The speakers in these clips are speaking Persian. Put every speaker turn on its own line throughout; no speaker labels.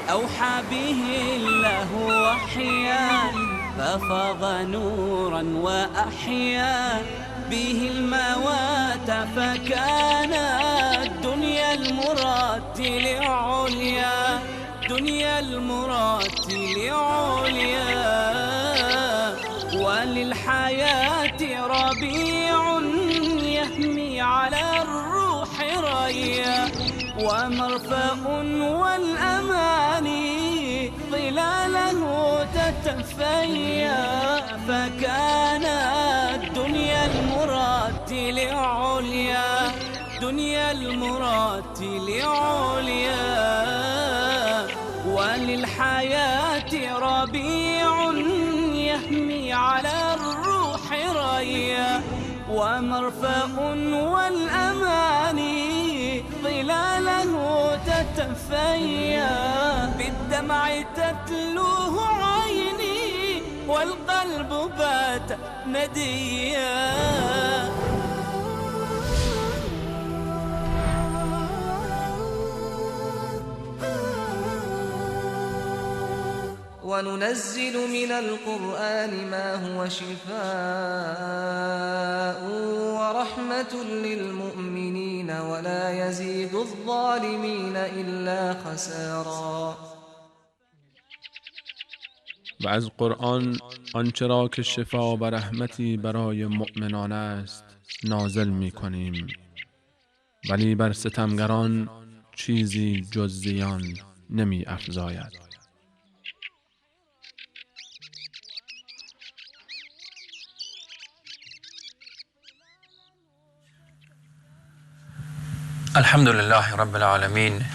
أوحى به الله وحيا، ففاض نورا وأحيا به الموات، فكان الدنيا المرتل عليا، دنيا المرتل عليا. وللحياة ربيع يهمي على الروح ريا، ومرفأ والأماني ظلاله تتفيا، فكان الدنيا المرتل عليا، دنيا المرتل عليا. وللحياة ربيع يهمي على الروح ريا، ومرفأ والأماني ظلاله تتفيا، بالدمع تتلوه عيني والقلب بات نديا.
وننزل من القرآن ما هو شفاء ورحمة للمؤمنين ولا يزيد الظالمين إلا خسارا.
و از قرآن آنچه را که شفا و رحمتی برای مؤمنان است نازل می کنیم، ولی بر ستمگران چیزی جز زیان نمی افزاید.
الحمد لله رب العالمين،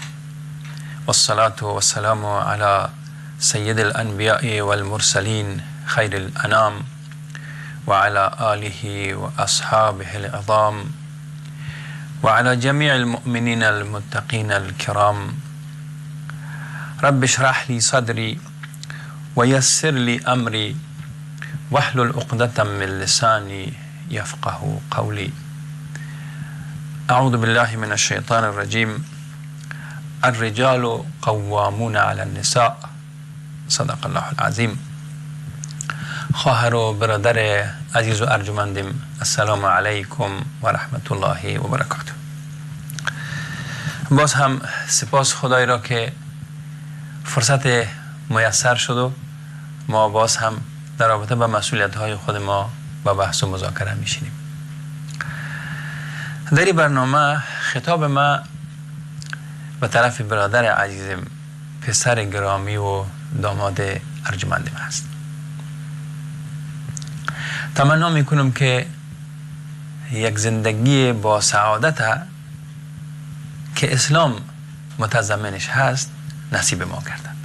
والصلاة والسلام على سيد الأنبياء والمرسلين خير الأنام وعلى آله وأصحابه العظام وعلى جميع المؤمنين المتقين الكرام. رب اشرح لي صدري ويسر لي أمري واحلل عقدة من لساني يفقه قولي. أعوذ بالله من الشیطان الرجیم. الرجال قوامون علی النساء. صدق الله العظیم. خواهر و برادر عزیز و ارجمندم، السلام علیکم و رحمت الله و برکاته. باز هم سپاس خدای را که فرصت میسر شد و ما باز هم در رابطه با مسئولیت های خود ما با بحث و مذاکره میشینیم. در این برنامه خطاب ما به طرف برادر عزیزم، پسر گرامی و داماد ارجمندم هست. تمنا میکنم که یک زندگی با سعادت که اسلام متضمنش هست نصیب ما گردد.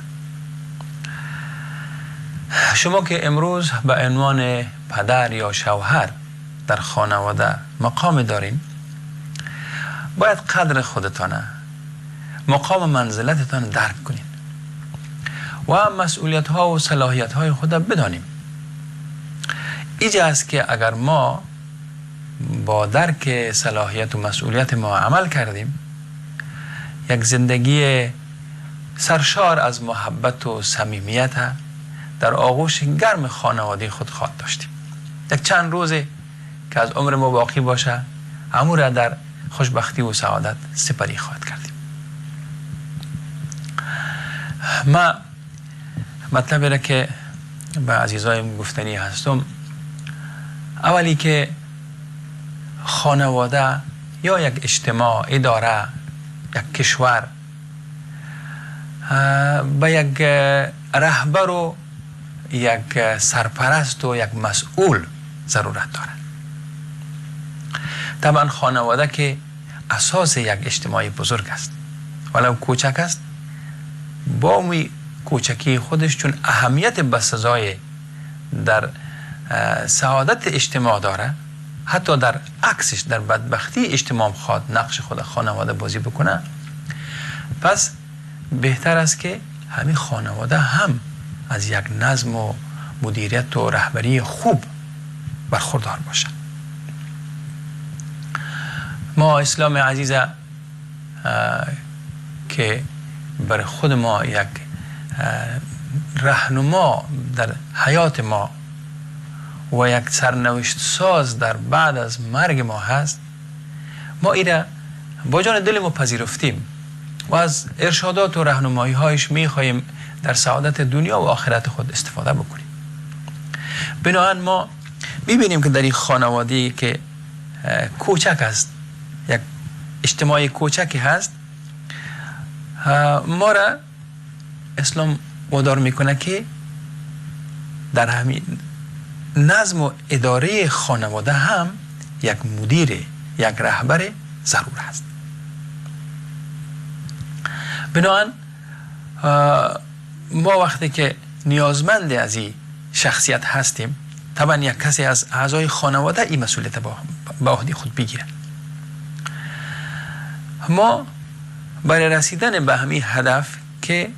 شما که امروز به عنوان پدر یا شوهر در خانواده مقام دارین، باید قدر خودتانه، مقام منزلتتان درک کنین و مسئولیت ها و صلاحیت های خود بدانیم. اینجا است که اگر ما با درک صلاحیت و مسئولیت ما عمل کردیم، یک زندگی سرشار از محبت و صمیمیت در آغوش گرم خانواده خود خواهد داشتیم. یک چند روزه که از عمر ما باقی باشه، امور را در خوشبختی و سعادت سپری خواهد کردیم. ما مطلبی را که به عزیزایم گفتنی هستم، اولی که خانواده یا یک اجتماع، اداره، یک کشور به یک رهبر و یک سرپرست و یک مسئول ضرورت دارد. طبعا خانواده که اساس یک اجتماعی بزرگ است، ولو کوچک است، با می کوچکی خودش چون اهمیت بسزای در سعادت اجتماع داره، حتی در عکسش در بدبختی اجتماع خواد نقش خود خانواده بازی بکنه. پس بهتر است که همین خانواده هم از یک نظم و مدیریت و رهبری خوب برخوردار باشه. ما اسلام عزیز که بر خود ما یک رهنما در حیات ما و یک سرنوشت ساز در بعد از مرگ ما هست، ما ایره با جان دل ما پذیرفتیم و از ارشادات و رهنمایی هایش میخواهیم در سعادت دنیا و آخرت خود استفاده بکنیم. بنابراین ما میبینیم که در این خانواده که کوچک است، یک اجتماع کوچکی هست، ما را اسلام وادار میکنه که در همین نظم و اداره خانواده هم یک مدیر، یک رهبر ضرور است. بنابراین ما وقتی که نیازمند از این شخصیت هستیم، طبعا یک کسی از اعضای خانواده این مسئولیت به عهده خود بگیره. ما برای رسیدن به همین هدف که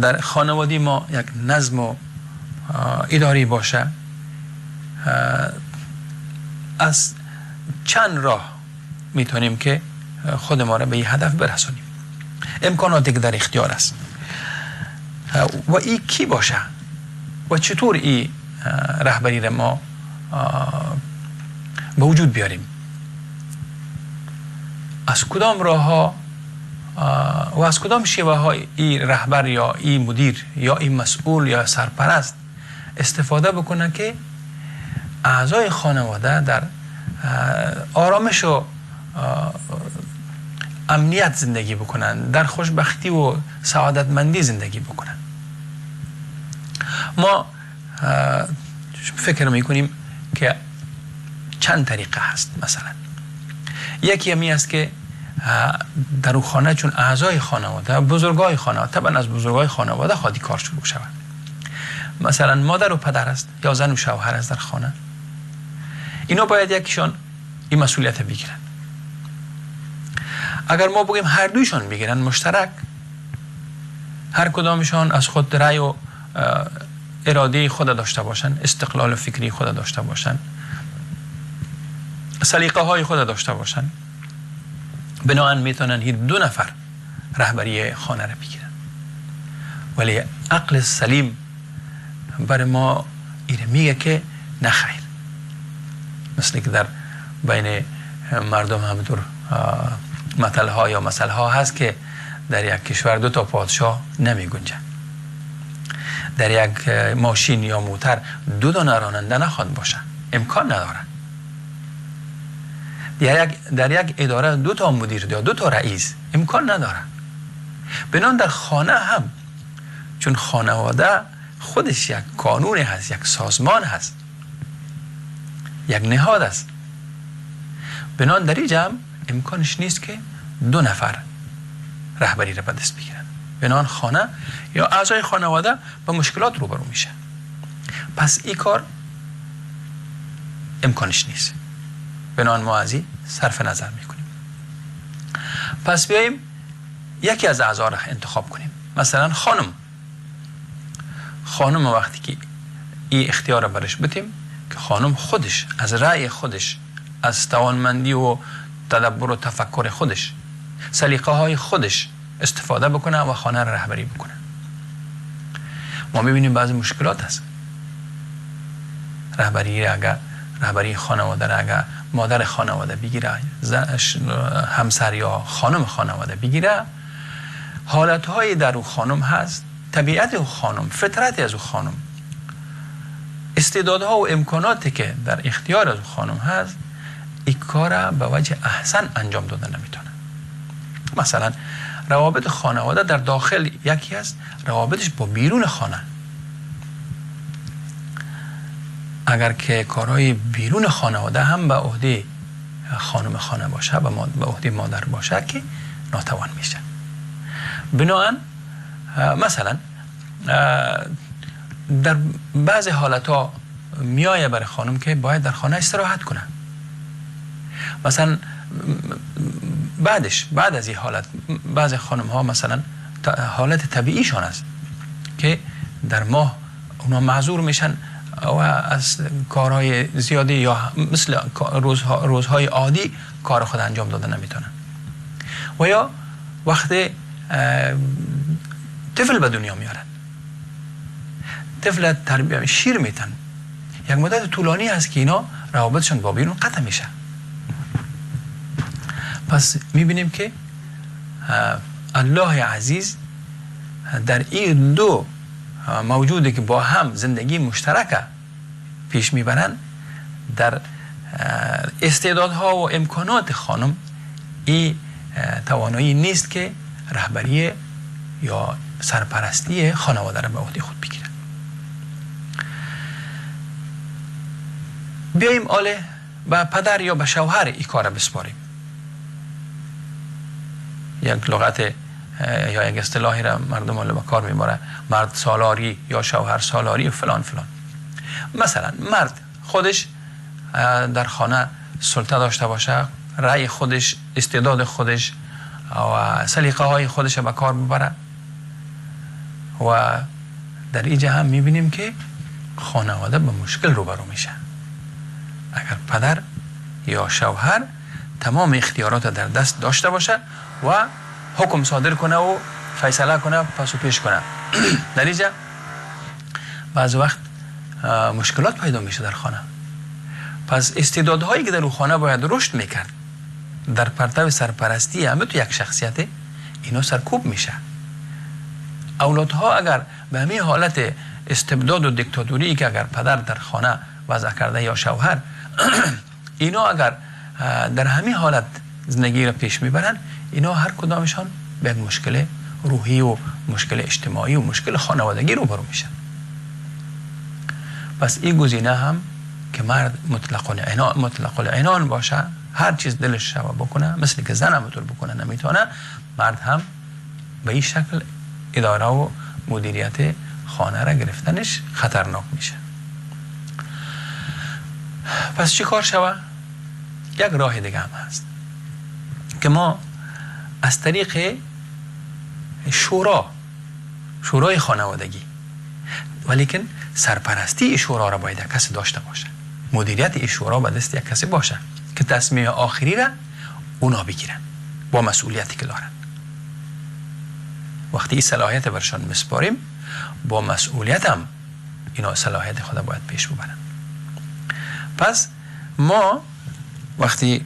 در خانواده ما یک نظم و اداری باشه، از چند راه میتونیم که خود ما را به این هدف برسانیم. امکاناتی که در اختیار است و این کی باشه و چطور این رهبری را ما به وجود بیاریم، از کدام راه ها و از کدام شیوه های این رهبر یا این مدیر یا این مسئول یا سرپرست استفاده بکنه که اعضای خانواده در آرامش و امنیت زندگی بکنن، در خوشبختی و سعادتمندی زندگی بکنن. ما فکر میکنیم که چند طریقه هست. مثلا یکی همی است که در خانه چون اعضای خانواده، بزرگای خانواده، طبعا از بزرگای خانواده خواهی کار شروع شود. مثلا مادر و پدر است یا زن و شوهر است در خانه، اینا باید یکیشان این مسئولیت بگیرن. اگر ما بگیم هر دویشان بگیرن مشترک، هر کدامشان از خود رأی و اراده خود داشته باشن، استقلال فکری خود داشته باشن، سلیقه های خود داشته باشن، بنابراین میتونن هیچ دو نفر رهبری خانه را بگیرن. ولی عقل سلیم برای ما ایره میگه که نه خیر، مثل که در بین مردم همطور مثل ها یا مثل ها هست که در یک کشور دو تا پادشاه نمی گنجن، در یک ماشین یا موتر دو دانه راننده نخواد باشه، امکان نداره. در یک اداره دو تا مدیر یا دو تا رئیس امکان نداره. بنابراین در خانه هم چون خانواده خودش یک کانون هست، یک سازمان هست، یک نهاد است، بنابراین در اینجا هم امکانش نیست که دو نفر رهبری را به دست بگیرن. بنابراین خانه یا اعضای خانواده با مشکلات روبرو میشه. پس این کار امکانش نیست. بنابراین ما از این صرف نظر میکنیم. پس بیاییم یکی از اعضا را انتخاب کنیم. مثلا خانم، خانم وقتی که این اختیار را برش بدیم که خانم خودش از رأی خودش، از توانمندی و تدبر و تفکر خودش، سلیقه های خودش استفاده بکنه و خانه را رهبری بکنه. ما میبینیم بعضی مشکلات هست. رهبری اگر رهبری خانواده را اگر مادر خانواده بگیره، همسر یا خانم خانواده بگیره، حالتهای در او خانم هست، طبیعت او خانم، فطرت از او خانم، استعدادها و امکاناتی که در اختیار از او خانم هست، این کار به وجه احسن انجام داده نمیتونه. مثلا روابط خانواده در داخل یکی است، روابطش با بیرون خانه. اگر که کارهای بیرون خانواده هم به عهده خانم خانه باشه، به عهده مادر باشه، که ناتوان میشه. بنابراین مثلا در بعض حالتها میایه برای خانم که باید در خانه استراحت کنه. مثلا بعد از این حالت بعض خانم ها مثلا حالت طبیعیشان است که در ماه اونا معذور میشن و از کارهای زیادی یا مثل روزهای عادی کار خود انجام داده نمیتونن، و یا وقتی طفل به دنیا میارن، طفل تربیه شیر میتن، یک مدت طولانی هست که اینا روابطشان با بیرون قطع میشه. پس میبینیم که الله عزیز در این دو موجودی که با هم زندگی مشترکه پیش میبرن، در استعدادها و امکانات خانم این توانایی نیست که رهبری یا سرپرستی خانواده را به عهده خود بگیرن. بیاییم آله به پدر یا به شوهر این کار را بسپاریم. یک لغت یا یک اصطلاحی را مردم آله به کار میبره، مرد سالاری یا شوهر سالاری و فلان فلان. مثلا مرد خودش در خانه سلطه داشته باشه، رأی خودش، استعداد خودش و سلیقه های خودش به کار ببره، و در اینجا هم میبینیم که خانواده به مشکل روبرو میشه. اگر پدر یا شوهر تمام اختیارات در دست داشته باشه و حکم صادر کنه و فیصله کنه، پس و پیش کنه، در اینجا بعض وقت مشکلات پیدا میشه در خانه. پس استعدادهایی که در او خانه باید رشد میکرد در پرتو سرپرستی همه تو یک شخصیت، اینا سرکوب میشه. اولادها اگر به همین حالت استبداد و دیکتاتوری که اگر پدر در خانه وضع کرده یا شوهر، اینا اگر در همین حالت زندگی را پیش میبرن، اینا هر کدامشان به یک مشکل روحی و مشکل اجتماعی و مشکل خانوادگی روبرو میشن. پس این گزینه هم که مرد مطلق العنان باشه، هر چیز دلش شوه بکنه، مثل که زن هم طور بکنه نمیتونه، مرد هم به این شکل اداره و مدیریت خانه را گرفتنش خطرناک میشه. پس چی کار شوه؟ یک راه دیگه هم هست که ما از طریق شورای خانوادگی، ولیکن سرپرستی شورا را باید کسی داشته باشه، مدیریت این شورا به دست یک کسی باشه که تصمیم آخری را اونا بگیرن با مسئولیتی که دارن. وقتی این صلاحیت برشان مسپاریم، با مسئولیت هم اینا صلاحیت خود باید پیش ببرن. پس ما وقتی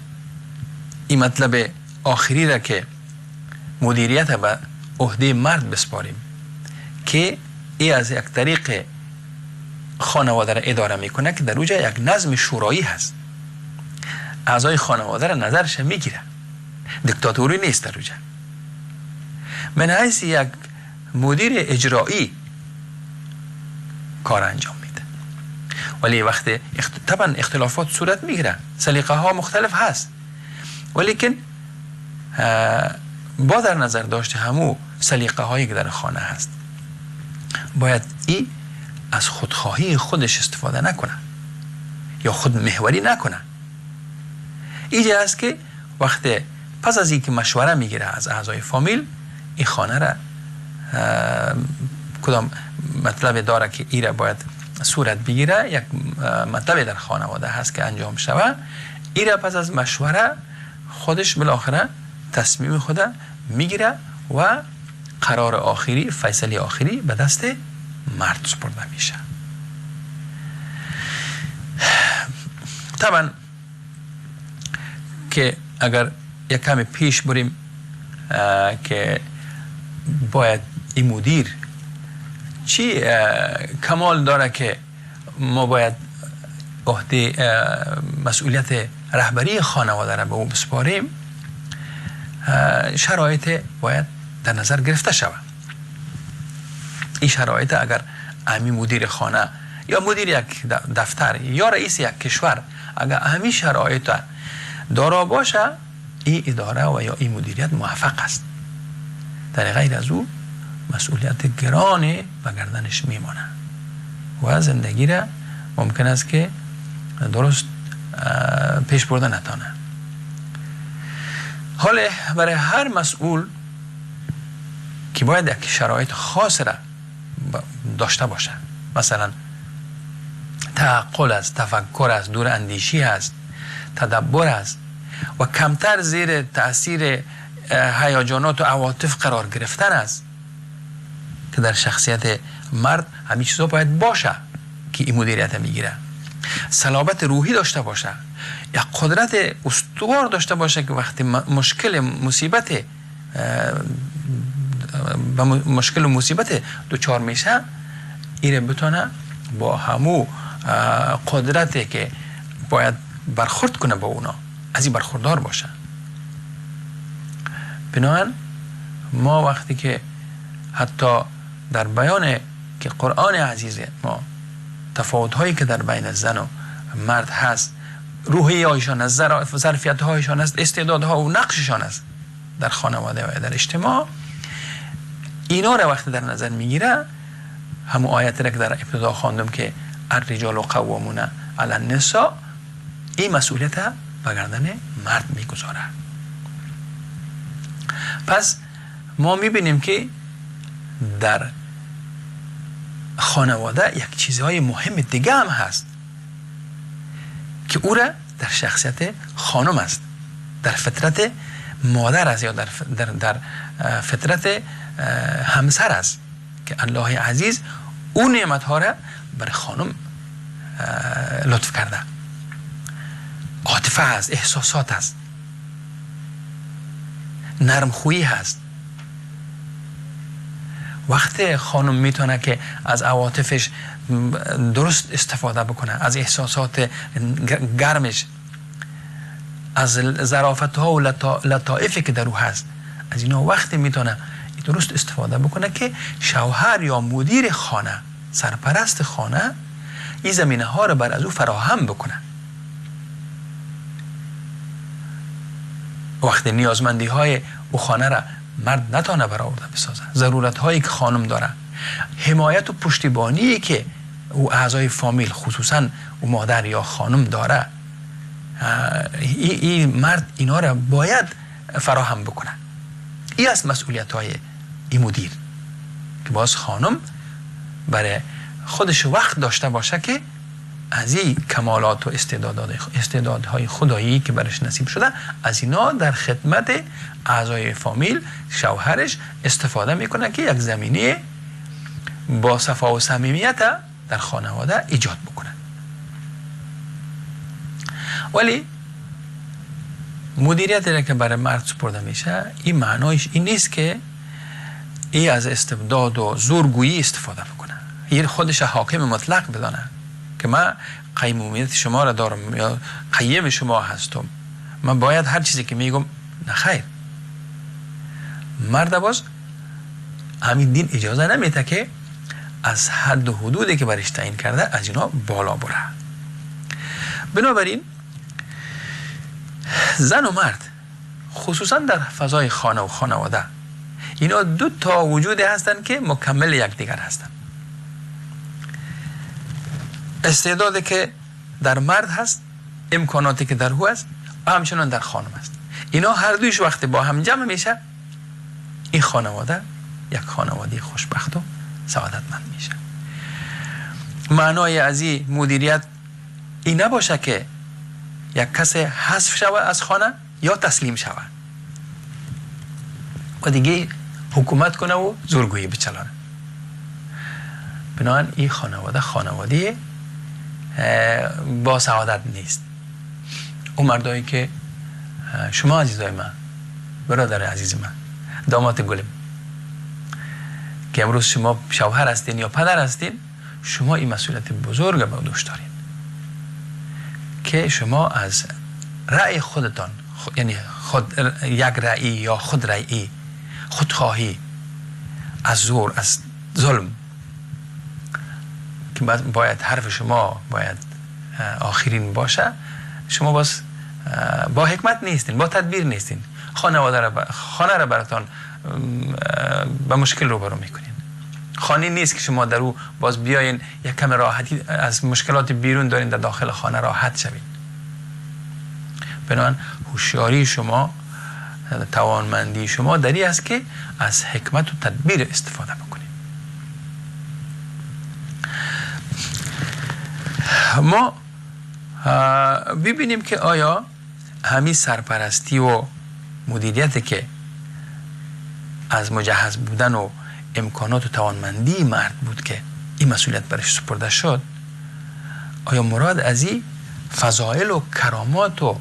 این مطلب آخری را که مدیریت به عهده مرد بسپاریم که ای از یک طریق خانواده را اداره میکنه که در اوجه یک نظم شورایی هست، اعضای خانواده را نظرش میگیره، دیکتاتوری نیست در اوجه. من حیث یک مدیر اجرایی کار انجام میده، ولی وقتی طبعا اختلافات صورت میگیره، سلیقه ها مختلف هست، ولیکن با در نظر داشت همو سلیقه هایی که در خانه هست، باید ای از خودخواهی خودش استفاده نکنه یا خود محوری نکنه. اینجا است که وقتی پس از اینکه مشوره میگیره از اعضای فامیل، این خانه را کدام مطلب داره که ای را باید صورت بگیره، یک مطلب در خانواده هست که انجام شوه، ای را پس از مشوره خودش بالاخره تصمیم خود میگیره و قرار آخری، فیصله آخری به دست مرد سپرده میشه. طبعا که اگر یک کمی پیش بریم که باید این مدیر چی کمال داره که ما باید عهده مسئولیت رهبری خانواده را به او بسپاریم، شرایط باید در نظر گرفته شود. این شرایط اگر امی مدیر خانه یا مدیر یک دفتر یا رئیس یک کشور اگر امی شرایط دارا باشه، این اداره و یا این مدیریت موفق است. در غیر از او مسئولیت گران به گردنش میمانه و زندگی را ممکن است که درست پیش برده نتانه. حال برای هر مسئول که باید یک شرایط خاص را داشته باشه، مثلا تعقل است، تفکر است، دور اندیشی است، تدبر است و کمتر زیر تاثیر هیجانات و عواطف قرار گرفتن است، که در شخصیت مرد همین چیزا باید باشه که این مدیریت میگیره، صلابت روحی داشته باشه، یک قدرت استوار داشته باشه که وقتی مشکل مصیبت به مشکل و مصیبت دچار میشه، ایره بتونه با همو قدرتی که باید برخورد کنه با اونا، از این برخوردار باشه. بنابراین ما وقتی که حتی در بیان که قرآن عزیز ما تفاوت هایی که در بین زن و مرد هست، روحیه هایشان است، ظرفیت هایشان است، استعدادها و نقششان است در خانواده و در اجتماع، اینا را وقتی در نظر میگیره، همون آیت را که در ابتدا خواندم که الرجال قوامون علی النساء، این مسئولیت به گردن مرد میگذاره. پس ما میبینیم که در خانواده یک چیزهای مهم دیگه هم هست که او را در شخصیت خانم است، در فطرت مادر است یا در فطرت همسر است که الله عزیز او نعمت ها را برای خانم لطف کرده. عاطفه است، احساسات است، نرمخویی هست. وقتی خانم میتونه که از عواطفش درست استفاده بکنه، از احساسات گرمش، از ظرافت ها و لطائفی که در او هست، از اینا وقتی میتونه درست استفاده بکنه که شوهر یا مدیر خانه، سرپرست خانه، این زمینه ها رو بر از او فراهم بکنه. وقتی نیازمندی های او خانه را مرد نتانه برآورده بسازه، ضرورت هایی که خانم داره، حمایت و پشتیبانی که او اعضای فامیل خصوصا او مادر یا خانم داره، این مرد اینا را باید فراهم بکنه. این است مسئولیت های این مدیر که باز خانم برای خودش وقت داشته باشه که از این کمالات و استعدادهای خدایی که برش نصیب شده، از اینا در خدمت اعضای فامیل شوهرش استفاده میکنه که یک زمینه با صفا و صمیمیت در خانواده ایجاد بکنه. ولی مدیریت که برای مرد سپرده میشه، این معنایش این نیست که ای از استبداد و زورگویی استفاده بکنه، این خودش حاکم مطلق بدانه که من قیمومیت شما را دارم یا قیم شما هستم، من باید هر چیزی که میگم. نه خیر، مرد باز همین دین اجازه نمیده که از حد و حدودی که برش تعیین کرده از اینا بالا بره. بنابراین زن و مرد خصوصا در فضای خانه و خانواده، اینا دو تا وجودی هستند که مکمل یکدیگر هستند. استعدادی که در مرد هست، امکاناتی که در او هست، همچنان در خانم هست. اینا هر دویش وقتی با هم جمع میشه، این خانواده یک خانواده خوشبخت و سعادتمند میشه. معنای از این مدیریت این نباشه که یک کس حذف شود از خانه یا تسلیم شود و دیگه حکومت کنه و زورگویی بچلانه. بنابراین این خانواده خانواده با سعادت نیست. اون مردایی که شما عزیزای من، برادر عزیز من، داماد گلم، که امروز شما شوهر هستین یا پدر هستین، شما این مسئولیت بزرگ به دوش دارین که شما از رأی خودتان، یعنی خود یک رأی یا خود رأیی، خودخواهی، از زور، از ظلم، که باید حرف شما باید آخرین باشه، شما باز با حکمت نیستین، با تدبیر نیستین، خانواده را خانه را براتان به مشکل روبرو میکنین. خانه نیست که شما در او باز بیاین یک کم راحتی از مشکلات بیرون دارین، در داخل خانه راحت شوین. بنابراین هوشیاری شما، توانمندی شما در این است که از حکمت و تدبیر استفاده بکنید. ما ببینیم که آیا همین سرپرستی و مدیریت که از مجهز بودن و امکانات و توانمندی مرد بود که این مسئولیت برش سپرده شد، آیا مراد از این فضایل و کرامات و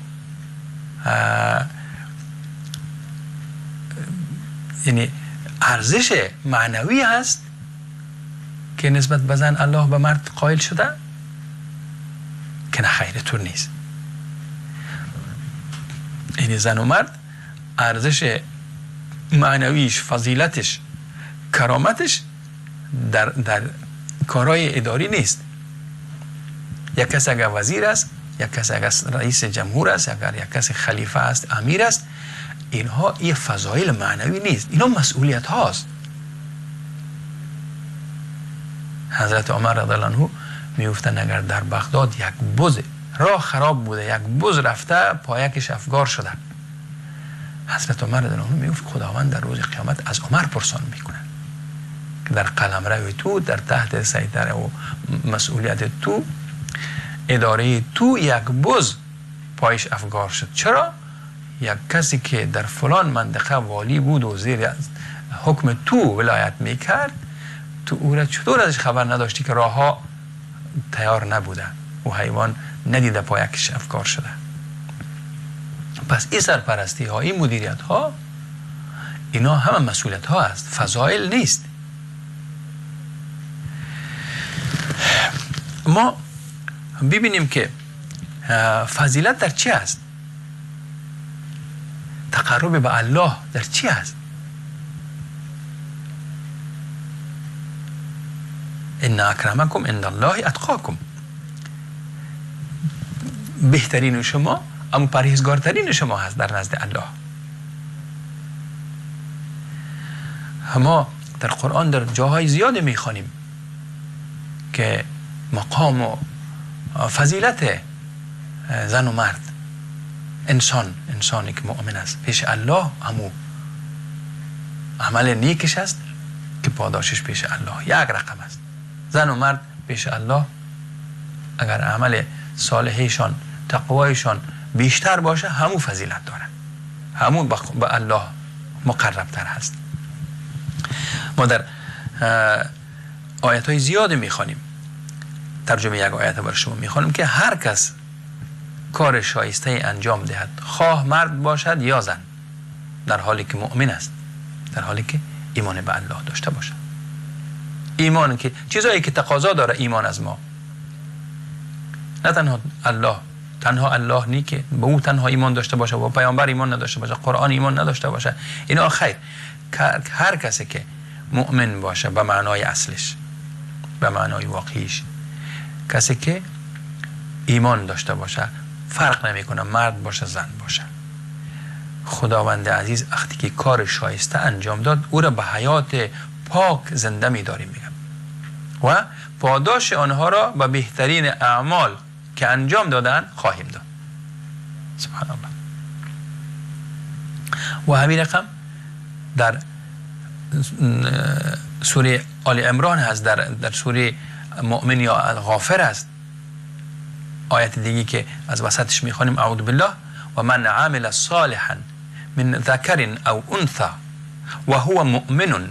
یعنی ارزش معنوی هست که نسبت به زن الله به مرد قائل شده؟ که نه، خیر، طور نیست. یعنی زن و مرد ارزش معنویش، فضیلتش، کرامتش در کارهای اداری نیست. یک کس اگر وزیر است، یک کس اگر رئیس جمهور است، اگر یک کس خلیفه است، امیر است، اینها یه فضایل معنوی نیست، اینها مسئولیت هاست. حضرت عمر رضی الله عنه میگفتن اگر در بغداد یک بز راه خراب بوده، یک بز رفته پایکش افگار شده، حضرت عمر رضی الله عنه میگفت خداوند در روز قیامت از عمر پرسان میکنه که در قلمرو تو، در تحت سیطره و مسئولیت تو، اداره تو، یک بز پایش افگار شد. چرا؟ یک کسی که در فلان منطقه والی بود و زیر حکم تو ولایت میکرد، تو او را چطور ازش خبر نداشتی که راه ها تیار نبوده و حیوان ندیده پایکش افکار شده؟ پس این سرپرستی ها، این مدیریت ها، اینا همه مسئولیت ها است، فضایل نیست. ما ببینیم که فضیلت در چی است؟ تقرب به الله در چی است؟ ان اکرمکم عند الله اتقاکم. بهترین شما اما پرهیزگارترین شما هست در نزد الله. ما در قرآن در جاهای زیاد میخوانیم که مقام و فضیلت زن و مرد، انسانی که مؤمن است پیش الله، همو عمل نیکش است که پاداشش پیش الله یک رقم است. زن و مرد پیش الله اگر عمل صالحشان، تقوایشان بیشتر باشه، همو فضیلت داره، همو به الله مقربتر هست. ما در آیت های زیاد میخوانیم، ترجمه یک آیت برای شما میخوانیم که هر کس کار شایسته انجام دهد، خواه مرد باشد یا زن، در حالی که مؤمن است، در حالی که ایمان به الله داشته باشد. ایمان که چیزایی که تقاضا داره ایمان از ما، نه تنها الله، تنها الله نی که به او تنها ایمان داشته باشه و پیامبر ایمان نداشته باشه، قرآن ایمان نداشته باشه، اینا خیر. هر کسی که مؤمن باشه به معنای اصلش، به معنای واقعیش، کسی که ایمان داشته باشه، فرق نمیکنه مرد باشه زن باشه، خداوند عزیز وقتی که کار شایسته انجام داد، او را به حیات پاک زنده می‌داریم، میگم، و پاداش آنها را به بهترین اعمال که انجام دادن خواهیم داد. سبحان الله. و همین رقم در سوره آل عمران هست، در سوره مؤمن یا الغافر هست، آیت دیگه که از وسطش میخوانیم، اعوذ بالله، و من عمل صالحا من ذکر او انثى و هو مؤمن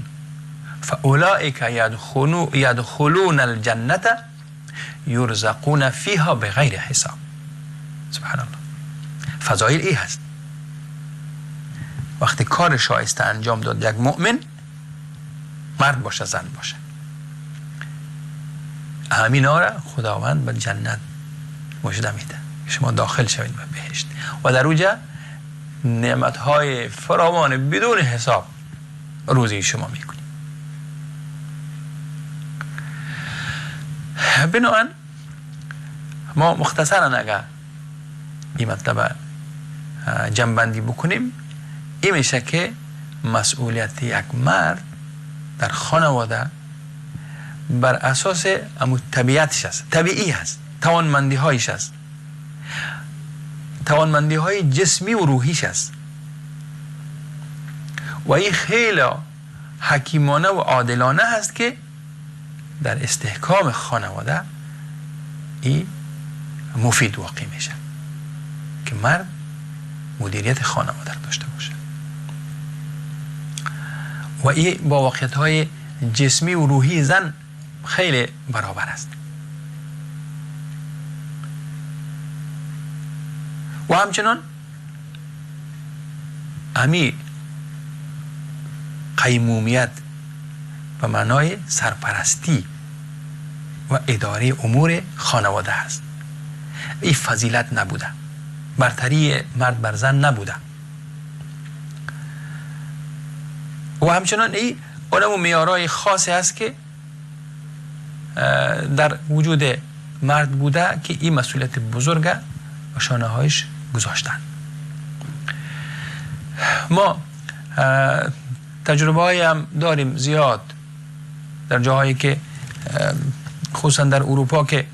فاولئک یدخلون الجنة یرزقون فیها بغیر حساب. سبحان الله. فضایل ای هست. وقتی کار شایسته انجام داد یک مؤمن، مرد باشه زن باشه، همینا را خداوند به جنت مژده میده، شما داخل شوید به بهشت و در اونجا نعمتهای فراوان بدون حساب روزی شما میکنیم. بنابراین ما مختصرا اگر این مطلب جنبندی بکنیم، این میشه که مسئولیت یک مرد در خانواده بر اساس امو طبیعتش است، طبیعی است، توانمندی هایش است، توانمندی های جسمی و روحیش است، و این خیلی حکیمانه و عادلانه هست که در استحکام خانواده این مفید واقع میشه که مرد مدیریت خانواده را داشته باشه. و این با واقعیت های جسمی و روحی زن خیلی برابر است. و همچنان امی قیمومیت به معنای سرپرستی و اداره امور خانواده است. این فضیلت نبوده، برتری مرد بر زن نبوده. و همچنان این اونم معیارهای خاصی است که در وجود مرد بوده که این مسئولیت بزرگ و شانه هایش گذاشتن. ما تجربه های هم داریم زیاد در جاهایی که خصوصا در اروپا که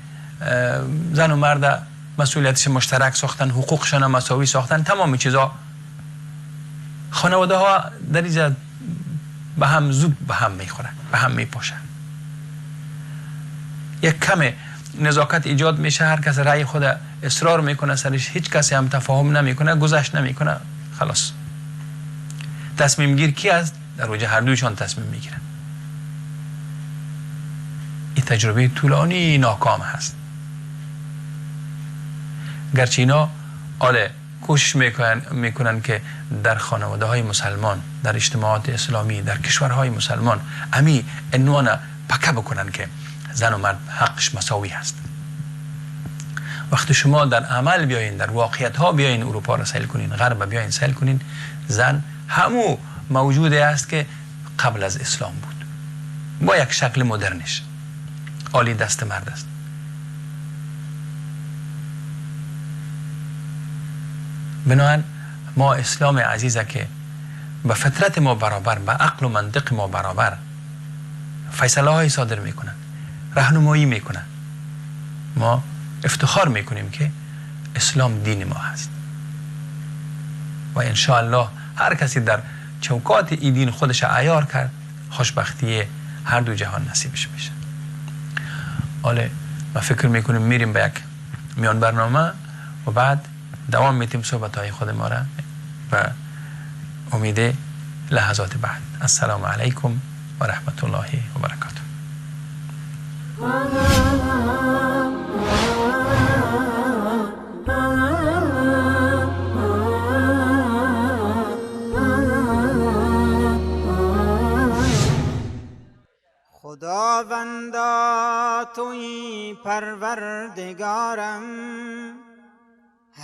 زن و مرد مسئولیتش مشترک ساختن، حقوقشان مساوی ساختن، تمام چیزا، خانواده ها در اینجا به هم زود به هم میخورن، به هم میپاشن. یک کم نزاکت ایجاد میشه، هر کس رأی خود اصرار میکنه سرش، هیچ کسی هم تفاهم نمیکنه، گذشت نمیکنه، خلاص. تصمیم گیر کی است؟ در وجه هر دویشان تصمیم میگیرن. این تجربه طولانی ناکام هست. گرچه اینا آله کوشش میکنن که در خانواده های مسلمان، در اجتماعات اسلامی، در کشورهای مسلمان امی عنوان پکه بکنن که زن و مرد حقش مساوی هست. وقتی شما در عمل بیاین، در واقعیت ها بیاین، اروپا را سیل کنین، غرب بیاین سیل کنین، زن همو موجوده است که قبل از اسلام بود، با یک شکل مدرنش، عالی دست مرد است. بنابراین ما اسلام عزیزه که به فطرت ما برابر، به عقل و منطق ما برابر فیصله های صادر میکنن، راهنمایی میکنن، ما افتخار میکنیم که اسلام دین ما هست و انشاءالله هر کسی در چوکات این دین خودش عیار کرد، خوشبختی هر دو جهان نصیبش میشه. حالا ما فکر میکنیم میریم به یک میان برنامه و بعد دوام میتیم صحبت های خود ما را و امید لحظات بعد. السلام علیکم و رحمت الله و برکاته.
خداوندا تویی پروردگارم،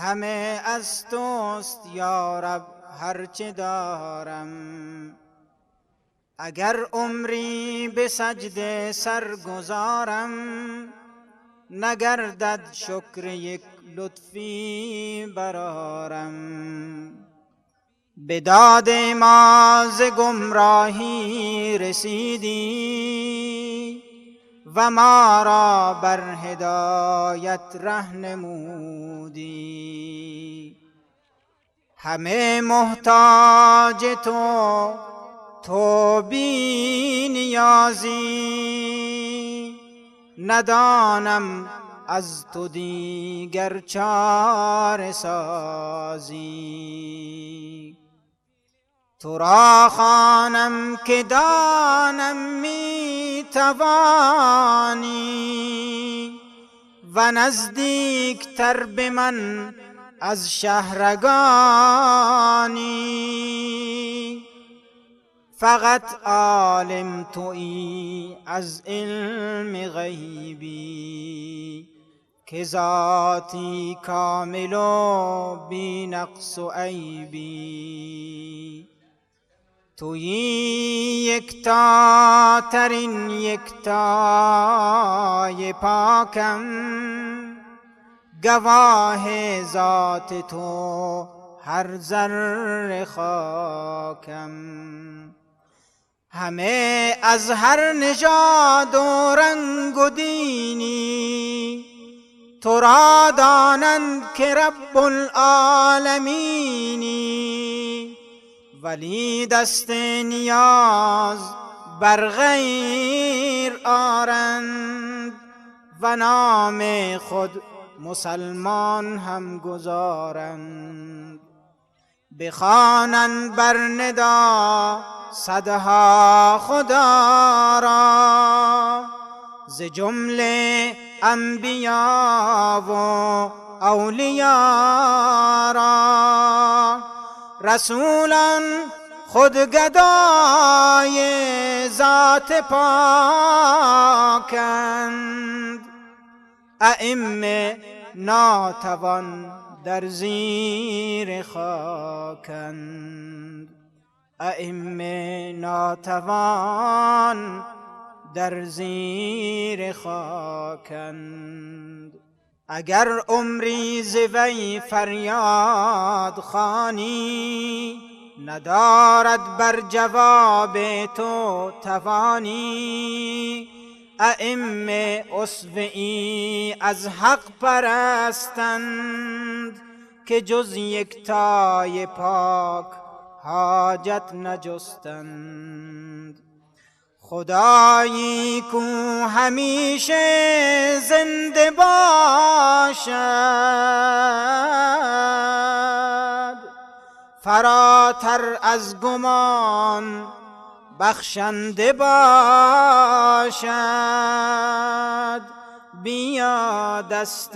همه از توست یا رب هرچه دارم. اگر عمری به سجده سرگذارم، نگردد شکر یک لطفی برارم. به داد ما ز گمراهی رسیدی و ما را بر هدایت رهنمودی. همه محتاج تو، تو بی نیازی، ندانم از تو دیگر چاره سازی. تو را خوانم که دانم می توانی و نزدیکتر به من از شهرگانی. فقط عالم تویی از علم غیبی، که ذاتی کامل و بی نقص و عیبی. تویی یکتا ترین یکتای پاکم، گواه ذات تو هر ذره خاکم. همه از هر نژاد و رنگ و دینی، تو را دانند که رب العالمینی. ولی دست نیاز بر غیر آرند و نام خود مسلمان هم گذارند. بخوانند بر ندا صدها خدا را، ز جمله انبیا و اولیا را. رسولان خود گدای ذات پاکند، ائمه ناتوان در زیر خاکند، ائمه ناتوان در زیر خاکند. اگر عمری ز وی فریاد خوانی، ندارد بر جواب تو توانی. ائمه اسوه ای از حق پرستند، که جز یکتای پاک حاجت نجستند. خدایی کو همیشه زنده باشد، فراتر از گمان بخشنده باشد. بیا دست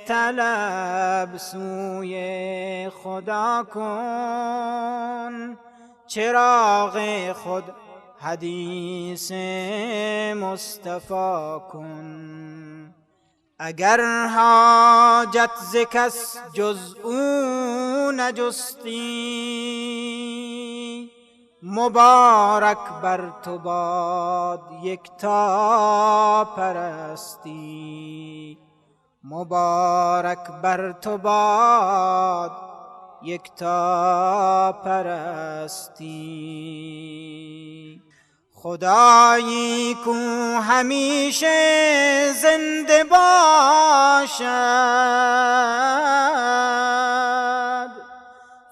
طلب سوی خدا کن، چراغ خود حدیث مصطفی کن. اگر حاجت ز کس جز او نجستی، مبارک بر تو باد یکتا پرستی، مبارک بر تو باد یکتا پرستی. خدایی کو همیشه زنده باشد،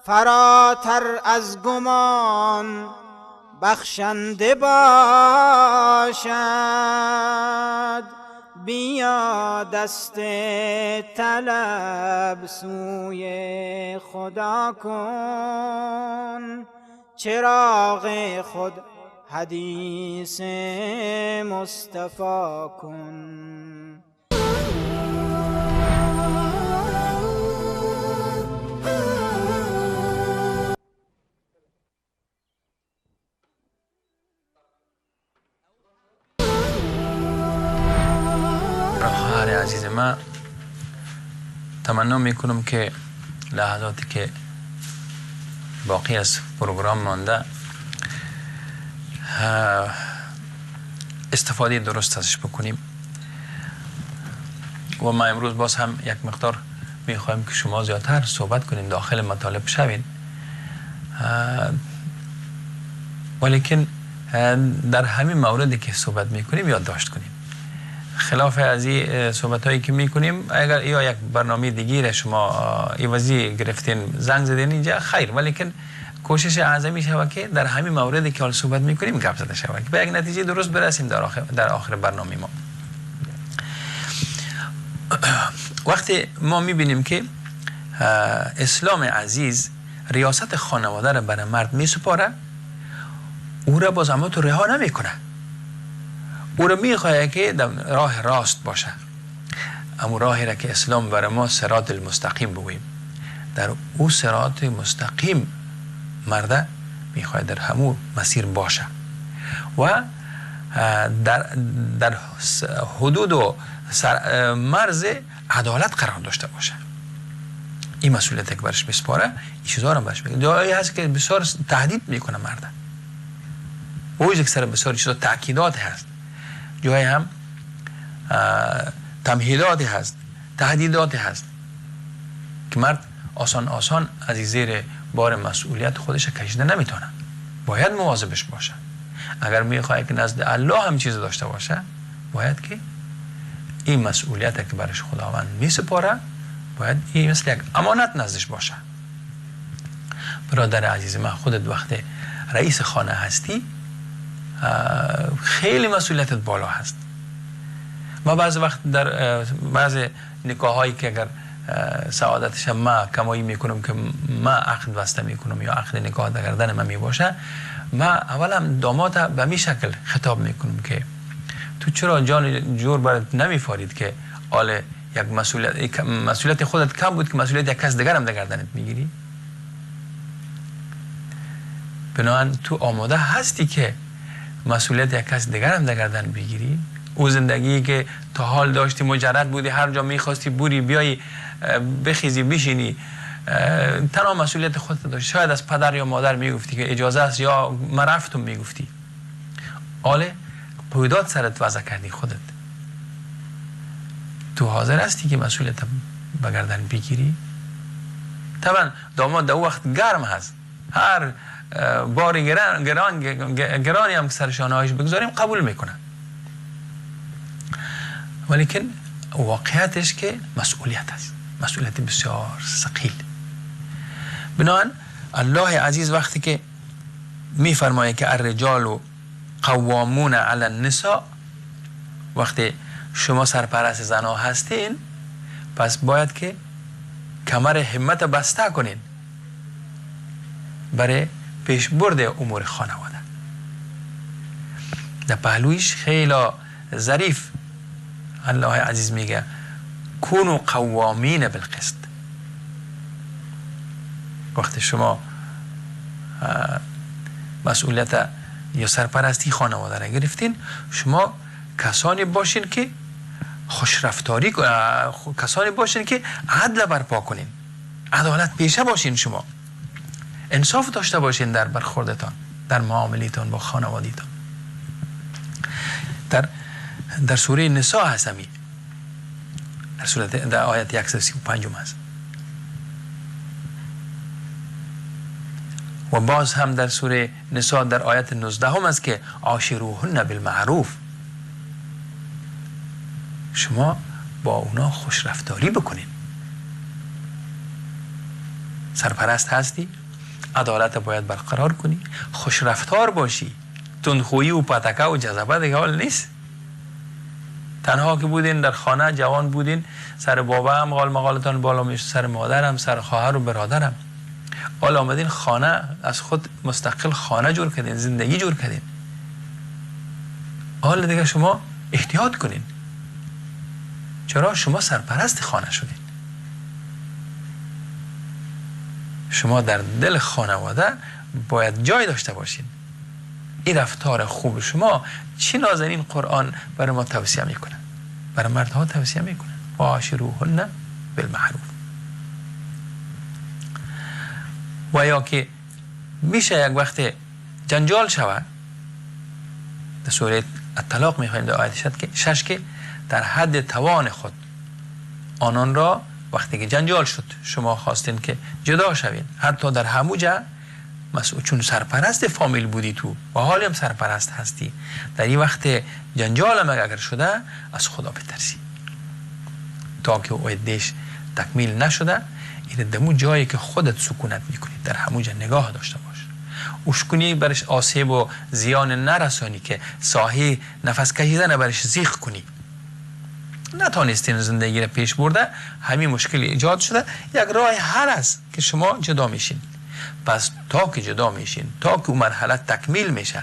فراتر از گمان بخشنده باشد. بیا دست طلب سوی خدا کن، چراغ خود حدیث مصطفی کن.
خواهر عزیز من، تمنا میکنم که لحظاتی که باقی از پروگرام مانده استفاده درست ازش بکنیم. و ما امروز باز هم یک مقدار میخوایم که شما زیادتر صحبت کنیم، داخل مطالب شوین، ولیکن در همین موردی که صحبت میکنیم یادداشت کنیم. خلاف از این صحبت هایی که میکنیم، اگر یا یک برنامه دیگه شما ایوازی گرفتین زنگ زدین اینجا خیر، ولیکن کوشش اعظمی شود که در همین موردی که حال صحبت میکنیم گپ زده شود که به یک نتیجه درست برسیم در آخر برنامه ما. وقتی ما میبینیم که اسلام عزیز ریاست خانواده را برای مرد میسپاره، او را باز اما تو رها نمیکنه، او را میخواه که در راه راست باشه، اما راهی را که اسلام برای ما صراط المستقیم بگوییم، در او صراط مستقیم مرده میخواد در همون مسیر باشه و در حدود و مرز عدالت قرار داشته باشه. این مسئولیت که برش بسپاره، این چیزا رو برش میگه. جایی هست که بسیار تهدید میکنه مرده، او یک سر بسیار چیزا تاکیدات هست، جایی هم تمهیداتی هست، تهدیداتی هست که مرد آسان آسان از زیر بار مسئولیت خودش کشیده نمیتونه، باید مواظبش باشه. اگر میخواد که نزد الله هم چیز داشته باشه، باید که این مسئولیت که برش خداوند میسپاره، باید این مثل یک امانت نزدش باشه. برادر عزیز من، خودت وقت رئیس خانه هستی خیلی مسئولیتت بالا هست. ما بعض وقت در بعض نکاح هایی که اگر سعادتش ما کمایی میکنم که ما عقد بسته میکنم یا عقد نکاح در گردن من میباشه، ما اولا داماد به می شکل خطاب میکنم که تو چرا جان جور برات نمیفارید که آل یک مسئولیت خودت کم بود که مسئولیت یک کس دیگر هم در گردنت میگیری؟ بنابراین تو آماده هستی که مسئولیت یک کس دیگر هم در گردن بگیری؟ او زندگی که تا حال داشتی مجرد بودی، هر جا میخواستی بوری بیایی بخیزی بشینی، تنها مسئولیت خودت داشتی. شاید از پدر یا مادر میگفتی که اجازه است یا من رفتم میگفتی. آله قیودات سرت وضع کردی خودت. تو حاضر هستی که مسئولیت به گردن بگیری؟ طبعا داماد در وقت گرم هست، هر بار گرانی هم که سر شانه‌هایش بگذاریم قبول میکنه، ولیکن واقعیتش که مسئولیت است، مسئولیت بسیار ثقیل. بنابراین الله عزیز وقتی که میفرمایه که الرجال قوامون علی النساء، وقتی شما سرپرست زنها هستین پس باید که کمر همت بسته کنین برای پیشبرد امور خانواده. در پهلویش خیلی ظریف الله عزیز میگه کونو قوامین بالقسط. وقتی شما مسئولیت یا سرپرستی خانواده را گرفتین، شما کسانی باشین که خوشرفتاری، کسانی باشین که عدل برپا کنین، عدالت پیشه باشین، شما انصاف داشته باشین در برخوردتان، در معاملتان با خانوادیتان. در سوره نساء هست همین، در آیت 135 هست. و باز هم در سوره نساء در آیت 19 هم است که عاشروهن بالمعروف، شما با اونا خوشرفتاری بکنین. سرپرست هستی، عدالت باید برقرار کنی، خوشرفتار باشی، تندخویی و پتکه و جذبه دیگه حال نیست. تنها که بودین در خانه جوان بودین، سر بابا هم قال مقالتان بالا میشه، سر مادرم، سر خواهر و برادرم. حالا آمدین خانه از خود مستقل خانه جور کردین، زندگی جور کردین. حالا دیگه شما احتیاط کنین. چرا؟ شما سرپرست خانه شدین. شما در دل خانواده باید جای داشته باشین. این رفتار خوب شما چی نازنین قرآن برای ما توصیه میکنه، برای مردها توصیه میکنه، وعاشروهن بالمعروف. و یا که میشه یک وقت جنجال شود، در سوره الطلاق میخوایم در آیت 6 که در حد توان خود آنان را وقتی که جنجال شد شما خواستین که جدا شوین، حتی در هموجه مسئول، چون سرپرست فامیل بودی تو و حالی هم سرپرست هستی، در این وقت جنجال هم اگر شده از خدا بترسی تا که او عدهش تکمیل نشده. این دمو جایی که خودت سکونت میکنی در همونجا نگاه داشته باش، اوشکنی برش آسیب و زیان نرسانی که ساحی نفس کشیدن برش زیغ کنی. نتانستین زندگی را پیش برده، همین مشکل ایجاد شده، یک راه حل است که شما جدا میشین. پس تا که جدا میشین، تا که اون مرحله تکمیل میشه،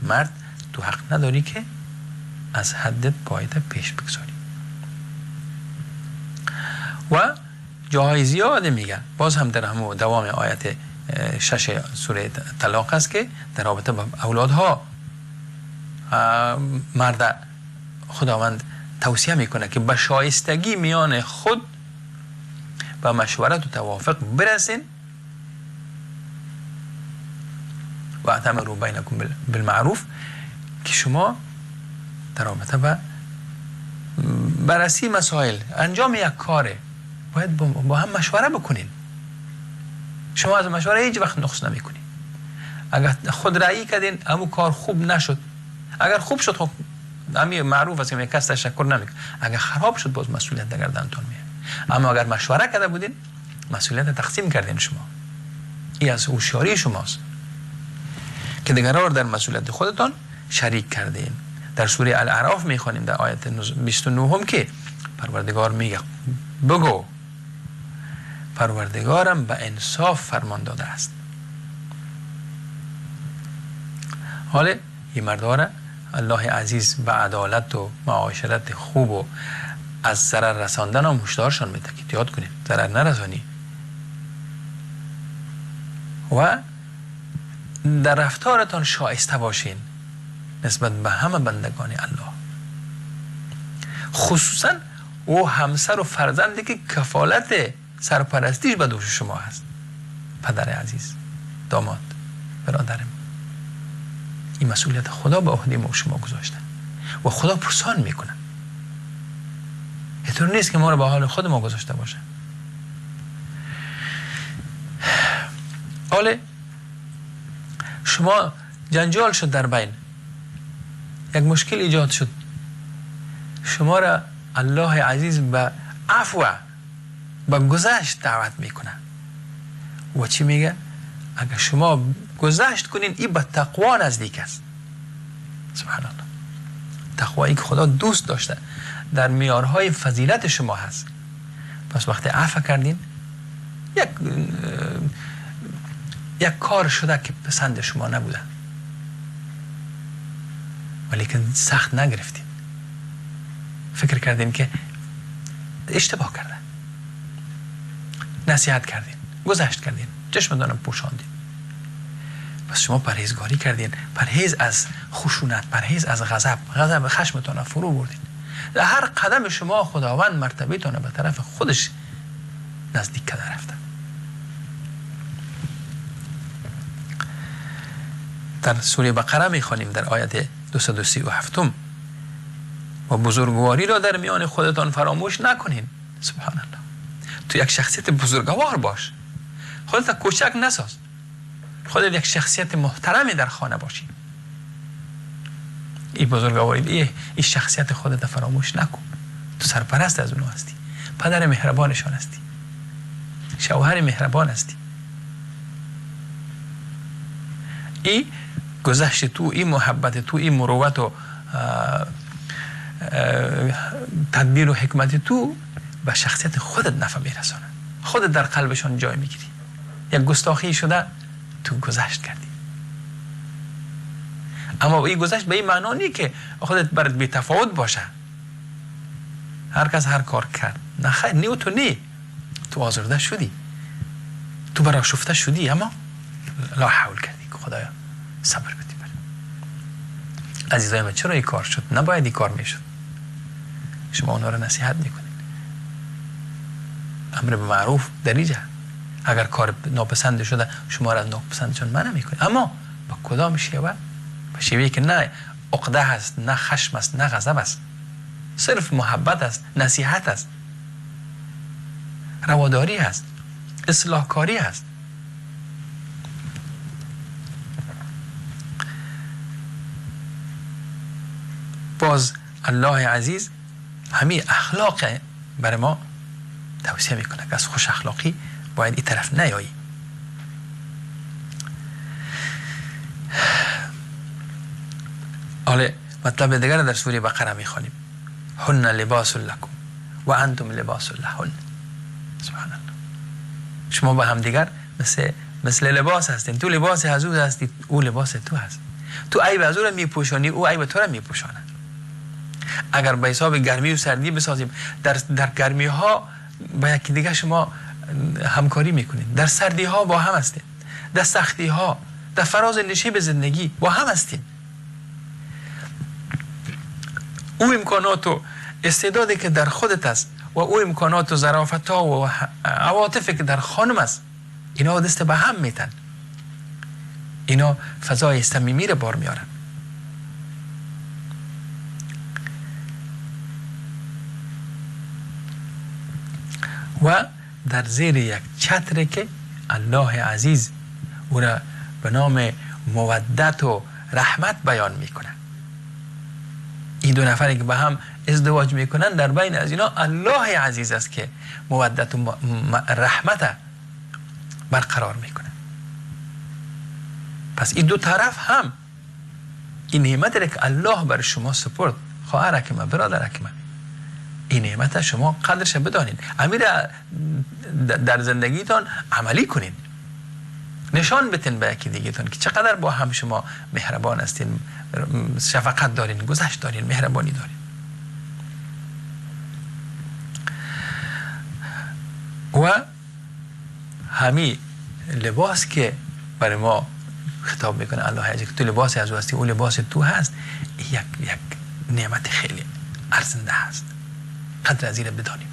مرد تو حق نداری که از حد پایت پیش بگذاری. و جاهای زیاد میگه، باز هم در همون دوام آیت 6 سوره طلاق است که در رابطه با اولادها مرد خداوند توصیه میکنه که به شایستگی میان خود و مشورت و توافق برسین و اعتمروا بینکم بالمعروف، که شما در رابطه با بررسی مسائل انجام یک کاره باید با هم مشوره بکنین. شما از مشوره هیچ وقت نقص نمیکنین. اگر خود رأیی کردین همون کار خوب نشد، اگر خوب شد خب همین معروف است که کس تشکر نمیکنه، اگر خراب شد باز مسئولیت در گردنتون میاد. اما اگر مشوره کرده بودین مسئولیت تقسیم کردین شما، این از هوشیاری شماست که دیگران در مسئولیت خودتان شریک کردین. در سوره الاعراف میخوانیم در آیت 29 هم که پروردگار میگه بگو پروردگارم به انصاف فرمان داده است. حالا این مرداره الله عزیز به عدالت و معاشرت خوب و از ضرر رساندن هم هشدارشان میده که احتیاط کنید، ضرر نرسانی، و در رفتارتان شایسته باشین نسبت به همه بندگان الله، خصوصا او همسر و فرزندی که کفالت سرپرستیش به دوش شما هست. پدر عزیز، داماد، برادرم، این مسئولیت خدا به عهده ما شما گذاشته و خدا پرسان میکنه. اینطور نیست که ما رو به حال خود ما گذاشته باشه. حالا شما جنجال شد در بین، یک مشکل ایجاد شد، شما را الله عزیز به عفو، به گذشت دعوت میکنه و چی میگه؟ اگر شما گذشت کنین این به تقوا نزدیک است. سبحان الله، تقوایی که خدا دوست داشته در معیارهای فضیلت شما هست. پس وقتی عفو کردین، یک کار شده که پسند شما نبوده، ولیکن سخت نگرفتین، فکر کردین که اشتباه کرده، نصیحت کردین، گذشت کردین، چشمتان پوشاندین. پس شما پرهیزگاری کردین، پرهیز از خشونت، پرهیز از غضب، غضب خشمتان فرو بردین. در هر قدم شما خداوند مرتبه‌تان به طرف خودش نزدیک کرده رفته. در سوره بقره میخوانیم در آیت 237 و بزرگواری را در میان خودتان فراموش نکنین. سبحان الله، تو یک شخصیت بزرگوار باش، خودت کوچک نساز، خودت یک شخصیت محترمی در خانه باشی. این بزرگواری، این شخصیت خودت فراموش نکن. تو سرپرست از اونها هستی، پدر مهربانشان هستی، شوهر مهربان هستی. این گذشت تو، این محبت تو، این مروت و تدبیر و حکمت تو به شخصیت خودت نفع میرسانه. خودت در قلبشان جای میگیری. یک گستاخی شده تو گذشت کردی، اما این گذشت به این معنا نیست که خودت برات بی تفاوت باشه، هر کس هر کار کرد. نه خیر، نه تو نی، تو آزرده شدی، تو برآشفته شدی، اما لا حول کردی که خدایا صبر بدی. بر عزیزای من، چرا این کار شد؟ نباید این کار میشد. شما اونا رو نصیحت میکنید، امر به معروف دریجه، اگر کار ناپسند شده شما را از ناپسندشون منع میکنید، اما با کدام شیوه؟ با شیوهی که نه عقده هست، نه خشم است، نه غضب است، صرف محبت است، نصیحت است، رواداری است، اصلاح کاری است. باز الله عزیز همین اخلاق برای ما توصیه میکنه که از خوش اخلاقی باید این طرف نیایی. حالا مطلب دیگر در سوره بقره میخوانیم، هن لباس لکم و انتم لباس لهن. سبحان الله، شما با هم دیگر مثل لباس هستین. تو لباس از او هستی، او لباس تو هست. تو عیب از او را میپوشانی، او عیب تو را میپوشانه. اگر به حساب گرمی و سردی بسازیم، در گرمی ها با یکی دیگه شما همکاری میکنید، در سردی ها با هم هستین، در سختی ها، در فراز نشیب زندگی با هم هستین. او امکانات و استعدادی که در خودت است و او امکانات و ظرافت ها و عواطفی که در خانم است، اینا دست به هم میتن، اینا فضای صمیمی رو بار میارن. و در زیر یک چتر که الله عزیز او را به نام مودت و رحمت بیان میکنه. این دو نفری که به هم ازدواج میکنن، در بین از اینا الله عزیز است که مودت و رحمت برقرار میکنه. پس این دو طرف هم این نعمت را که الله بر شما سپرد، خواهر من، برادر من، این نعمت شما قدرش بدانید، امیر در زندگیتان عملی کنید، نشان بتین به یکی دیگه تون که چقدر با هم شما مهربان هستین، شفقت دارین، گذشت دارین، مهربانی دارین. و همی لباس که برای ما خطاب میکنه الله عزیز که تو لباس از او هستی، او لباس تو هست، یک نعمت خیلی ارزنده هست، قدر از این بدانیم.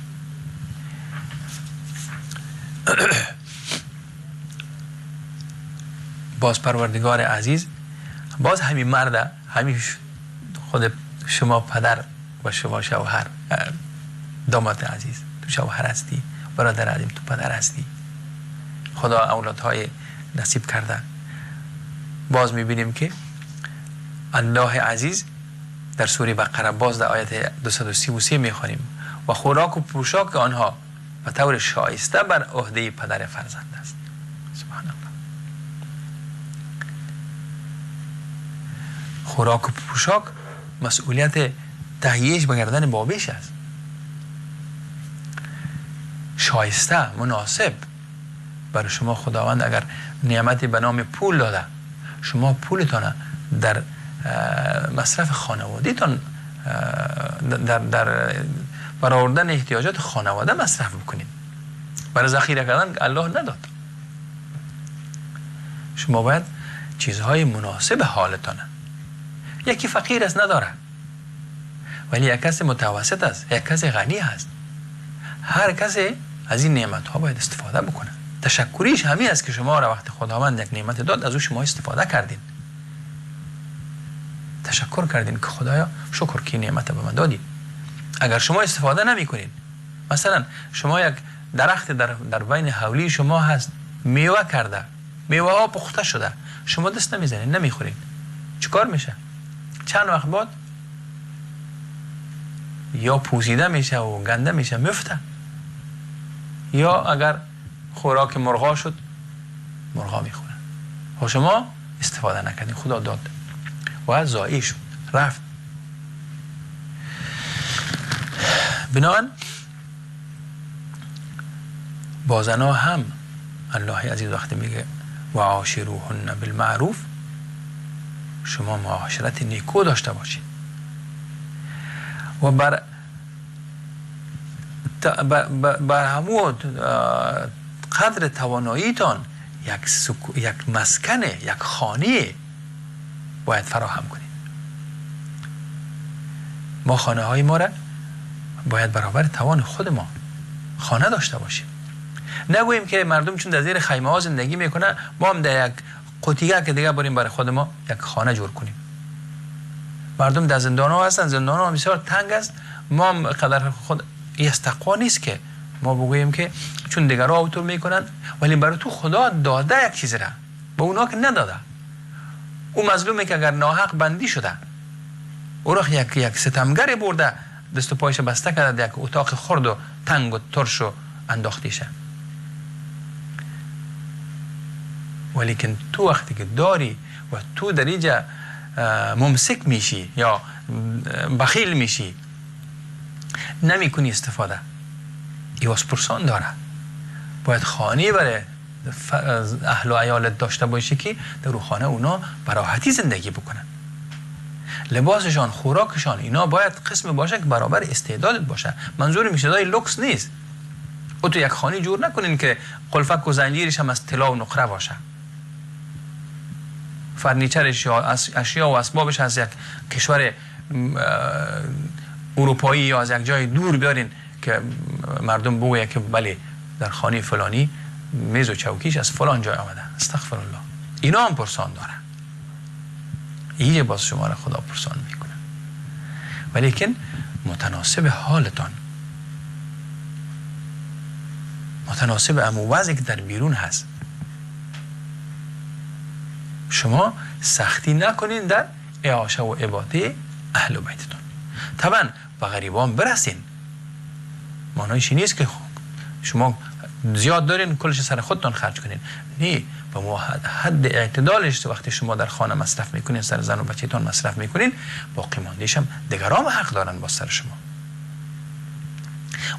باز پروردگار عزیز باز همین مرد، همین خود شما پدر و شما شوهر، داماد عزیز، تو شوهر هستی، برادر عزیز تو پدر هستی، خدا اولادهای نصیب کرده. باز میبینیم که الله عزیز در سوره بقره باز در آیت 233 میخوانیم و خوراک و پوشاک آنها به طور شایسته بر عهده پدر فرزند است. سبحان الله. خوراک و پوشاک مسئولیت تهیهش به گردن بابیش است. شایسته، مناسب برای شما خداوند اگر نعمتی به نام پول داده، شما پولتان در مصرف خانواده‌تان، در برآوردن احتیاجات خانواده مصرف بکنید. برای ذخیره کردن الله نداد. شما باید چیزهای مناسب حالتانه. یکی فقیر است نداره، ولی یک کس متوسط است، یک کس غنی هست. هر کسی از این نعمت ها باید استفاده بکنه. تشکریش همین است که شما را وقتی خداوند یک نعمت داد از او شما استفاده کردین، تشکر کردین که خدایا شکر که نعمت به من دادی. اگر شما استفاده نمی کنین، مثلا شما یک درخت در بین حولی شما هست، میوه کرده، میوه ها پخته شده، شما دست نمیزنین، نمیخورین، چیکار میشه؟ چند وقت بعد یا پوسیده میشه و گنده میشه، میفته، یا اگر خوراک مرغا شد مرغا میخورن. خب شما استفاده نکردین، خدا داد و ضایع شد، رفت. بنابراین با زنا هم الله عزیز وقتی میگه و عاشروهن بالمعروف، شما معاشرت نیکو داشته باشید و بر همون قدر تواناییتان یک مسکن، یک خانه باید فراهم کنید. ما خانه های ما را باید برابر توان خود ما خانه داشته باشیم. نگوییم که مردم چون در زیر خیمه ها زندگی میکنن ما هم در یک قوطیگه که دیگه بریم برای خود ما یک خانه جور کنیم. مردم در زندان ها هستن، زندان ها بسیار تنگ است، ما هم قدر خود استقوا نیست که ما بگوییم که چون دیگرها اوتور میکنن، ولی برای تو خدا داده یک چیز را، به اونا که نداده. او مظلومه که اگر ناحق بندی شده، او را یک ستمگر برده دست و پایش بسته کرده، یک اتاق خرد و تنگ و ترش و انداختیشه. ولیکن تو وقتی که داری و تو در اینجا ممسک میشی یا بخیل میشی، نمیکنی استفاده، ایواز پرسان داره. باید خانه برای اهل و عیالت داشته باشی که در خانه اونا براحتی زندگی بکنن. لباسشان، خوراکشان، اینا باید قسم باشه که برابر استعدادت باشه. منظور میشه دای لوکس نیست. او تو یک خانه جور نکنین که قلفک و زنجیرش هم از طلا و نقره باشه، فرنیچرش یا اشیا و اسبابش از یک کشور اروپایی یا از یک جای دور بیارین که مردم بگوید که بله در خانه فلانی میز و چوکیش از فلان جای آمده. استغفر الله. اینا هم پرسان داره. اینجا باز شما را خدا پرسان میکنه، ولیکن متناسب حالتان، متناسب امو وضعی که در بیرون هست. شما سختی نکنین در اعاشه و عباده اهل بیتتون. طبعا به غریبان برسین، معنایش نیست که شما زیاد دارین کلش سر خودتون خرج کنین، نه، به حد اعتدالش وقتی شما در خانه مصرف میکنین، سر زن و بچه‌تون مصرف میکنین، باقی ماندهش هم دیگران حق دارن با سر شما.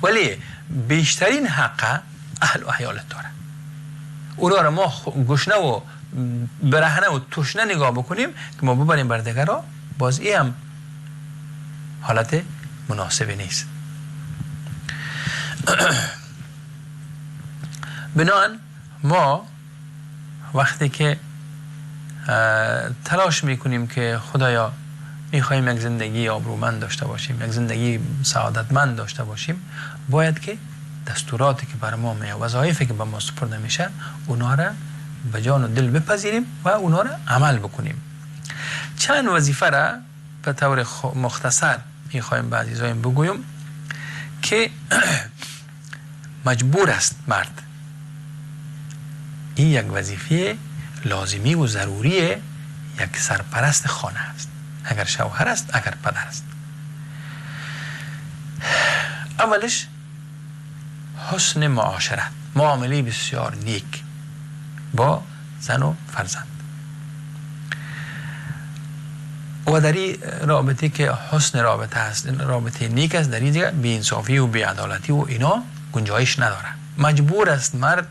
ولی بیشترین حق اهل و عیالت داره. اونا را ما گشنه و برهنه و تشنه نگاه بکنیم که ما ببریم بر دیگرا، باز ای هم حالت مناسبی نیست. بنابراین ما وقتی که تلاش میکنیم که خدایا میخواهیم یک زندگی آبرومند داشته باشیم، یک زندگی سعادتمند داشته باشیم، باید که دستوراتی که بر ما میاد، وظایفی که به ما سپرده میشه، اونا را به جان و دل بپذیریم و اونا را عمل بکنیم. چند وظیفه را به طور مختصر میخوایم به عزیزایم بگویم که مجبور است مرد، این یک وظیفه لازمی و ضروری یک سرپرست خانه است، اگر شوهر است، اگر پدر است. اولش حسن معاشرت، معامله بسیار نیک با زن و فرزند، و در این رابطه که حسن رابطه است، رابطه نیک است، در این دیگه بی‌انصافی و بی‌عدالتی و اینا گنجایش نداره. مجبور است مرد،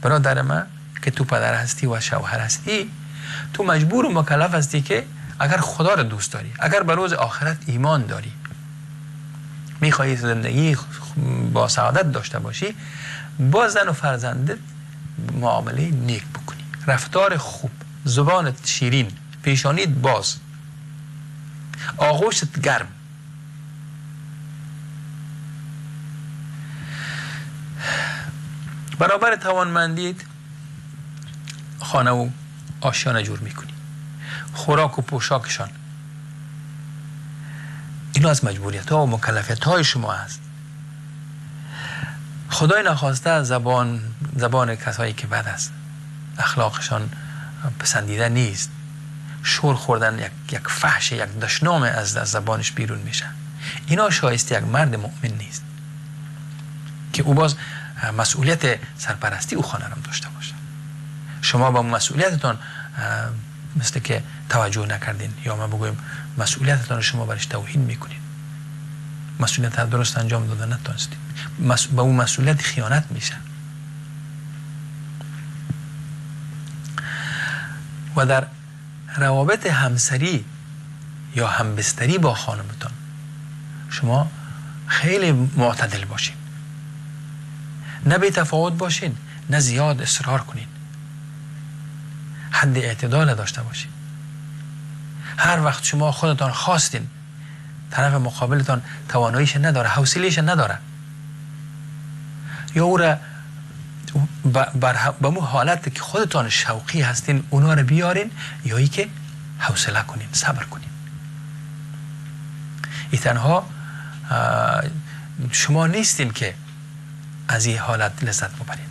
برادر من که تو پدر هستی و شوهر هستی، تو مجبور و مکلف هستی که اگر خدا را دوست داری، اگر به روز آخرت ایمان داری، میخوایی زندگی با سعادت داشته باشی، با زن و فرزندت معامله نیک بکنی، رفتار خوب، زبانت شیرین، پیشانیت باز، آغوشت گرم. برابر توانمندیت خانه و آشیانه جور میکنی، خوراک و پوشاکشان، اینا از مجبوریت ها و مکلفیت های شما هست. خدای نخواسته زبان کسایی که بد است، اخلاقشان پسندیده نیست، شور خوردن یک فحش، یک دشنام از زبانش بیرون میشه، اینا شایسته یک مرد مؤمن نیست که او باز مسئولیت سرپرستی او خانه را داشته باشه. شما با مسئولیتتان مثل که توجه نکردین، یا ما بگویم مسئولیتتان شما برش توهین میکنین، مسئولیت درست انجام دادن نتونستین، با اون مسئولیت خیانت میشه. و در روابط همسری یا همبستری با خانمتان شما خیلی معتدل باشین، نه بی تفاوت باشین، نه زیاد اصرار کنین، حد اعتدال داشته باشین. هر وقت شما خودتان خواستین، طرف مقابلتان تواناییش نداره، حوصله‌اش نداره، یا او را به مو حالت که خودتان شوقی هستین اونا رو بیارین، یا ای که حوصله کنین، صبر کنین. ای تنها شما نیستین که از این حالت لذت ببرین،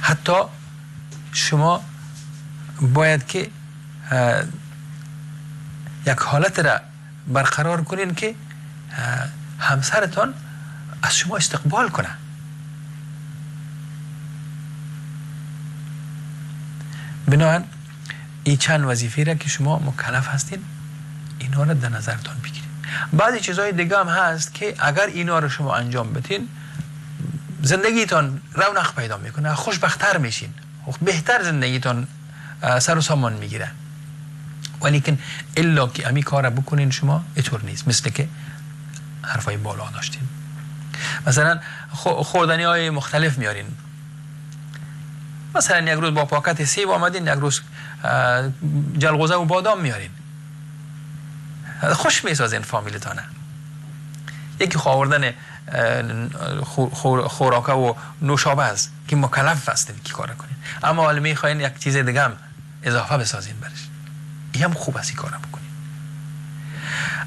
حتی شما باید که یک حالت را برقرار کنین که همسرتان از شما استقبال کنه. بنابراین این چند وظیفه را که شما مکلف هستین، اینا را در نظرتان بگیرید. بعضی چیزهای دیگه هم هست که اگر اینا رو شما انجام بدین، زندگیتان رونق پیدا میکنه، خوشبختتر میشین، بهتر زندگیتان سر و سامان میگیره. ولیکن الا که امی کار بکنین شما اینطور نیست، مثل که حرفای بالا داشتین. مثلا خوردنی های مختلف میارین، مثلا یک روز با پاکت سیب آمدین، یک روز جلغوزه و بادام میارین، خوش میسازین فامیلتانه. یکی خوردن خوراکه و نوشابه است که مکلف هستین که کار کنین، اما حالا میخواین یک چیز دیگه هم اضافه بسازین برش، این هم خوب است این کار بکنین.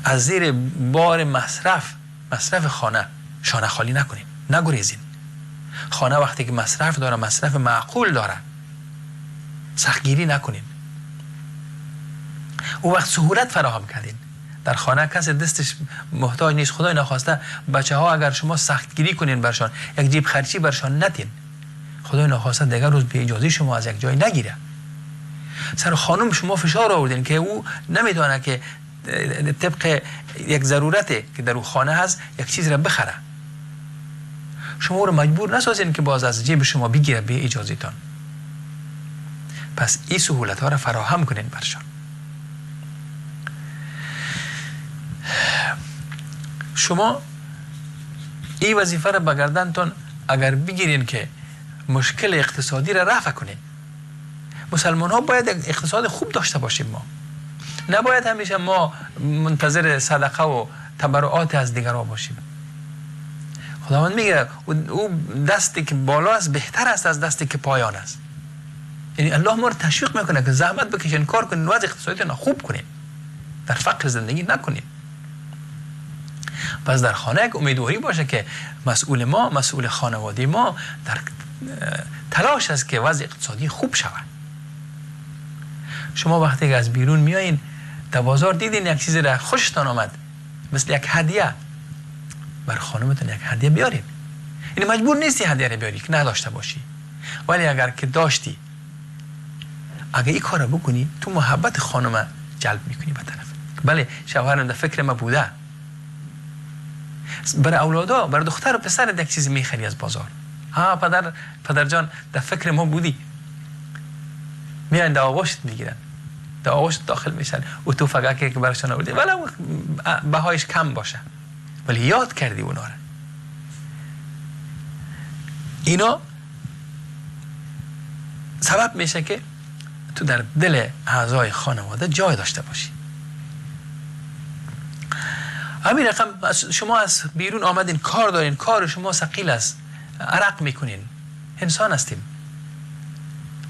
از زیر بار مصرف خانه شانه خالی نکنین، نگریزین. خانه وقتی که مصرف داره، مصرف معقول داره، سختگیری نکنین. او وقت سهولت فراهم کردین در خانه، کسی دستش محتاج نیست. خدای نخواسته بچه ها اگر شما سختگیری کنین برشان، یک جیب خرچی برشان نتین، خدای نخواسته دیگر روز به اجازه شما از یک جای نگیره. سر خانم شما فشار آوردین که او نمیدونه که طبق یک ضرورت که در او خانه هست یک چیز را بخره. شما رو مجبور نسازین که باز از جیب شما بگیره به اجازهتان. پس این سهولت ها را فراهم کنین برشان. شما این وظیفه را به گردنتان اگر بگیرین که مشکل اقتصادی را رفع کنین. مسلمان ها باید اقتصاد خوب داشته باشیم. ما نباید همیشه ما منتظر صدقه و تبرعات از دیگران باشیم. خداوند میگه او دستی که بالا است بهتر است از دستی که پایان است. یعنی الله ما رو تشویق میکنه که زحمت بکشین، کار کنین، وضع اقتصادیتون خوب کنین، در فقر زندگی نکنین. پس در خانه یک امیدواری باشه که مسئول ما، مسئول خانواده ما در تلاش است که وضع اقتصادی خوب شود. شما وقتی که از بیرون میایین در بازار دیدین یک چیزی را خوشتان آمد، مثل یک هدیه، بر خانمتون یک هدیه بیارین. یعنی مجبور نیستی هدیه را بیاری که نداشته باشی، ولی اگر که داشتی، اگر این کار را بکنی، تو محبت خانم جلب میکنی به طرف. بله شوهرم در فکر ما بوده. برای اولادا، برای دختر و پسر یک چیزی میخری از بازار. ها پدر جان در فکر ما بودی. میان در آغوشت میگیرن، در آغوشت داخل میشن، و تو فقط که برشان آوردی، ولی بهایش کم باشه، ولی یاد کردی اونا را. اینا سبب میشه که تو در دل اعضای خانواده جای داشته باشی. همین رقم شما از بیرون آمدین، کار دارین، کار شما ثقیل است، عرق میکنین، انسان هستیم.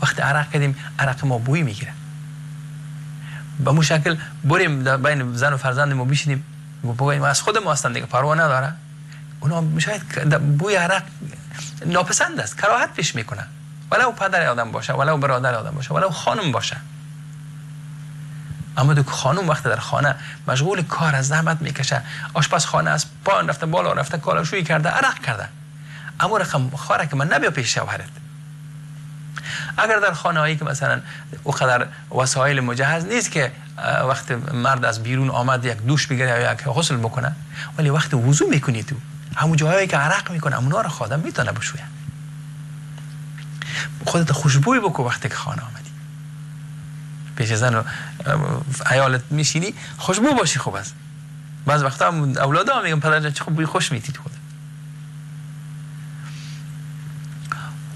وقتی عرق کردیم عرق ما بوی میگیره. به مو شکل بریم در بین زن و فرزند ما بشینیم بگوییم از خود ما هستن دیگه، پروا نداره. اونا شاید بوی عرق ناپسند است، کراهت پیش میکنه، ولو پدر آدم باشه، ولو برادر آدم باشه، ولو خانم باشه. اما دو خانم وقتی در خانه مشغول کار از زحمت میکشه، آشپزخانه است، پایین رفته، بالا رفته، کالاشویی کرده، عرق کرده، اما رقم خاره که من نبیا پیش شوهرت. اگر در خانه هایی که مثلا اوقدر وسایل مجهز نیست که وقت مرد از بیرون آمد یک دوش بگیره یا یک غسل بکنه، ولی وقت وضو میکنی تو همون جاهایی که عرق میکنه اونا رو خادم میتونه بشویه. خودت خوشبوی بکن وقتی که خانه آمدی، پیش زن و عیالت میشینی خوشبو باشی، خوب است. بعض وقتا اولادا میگن پدر جان چه خوب بوی خوش میتید خودت.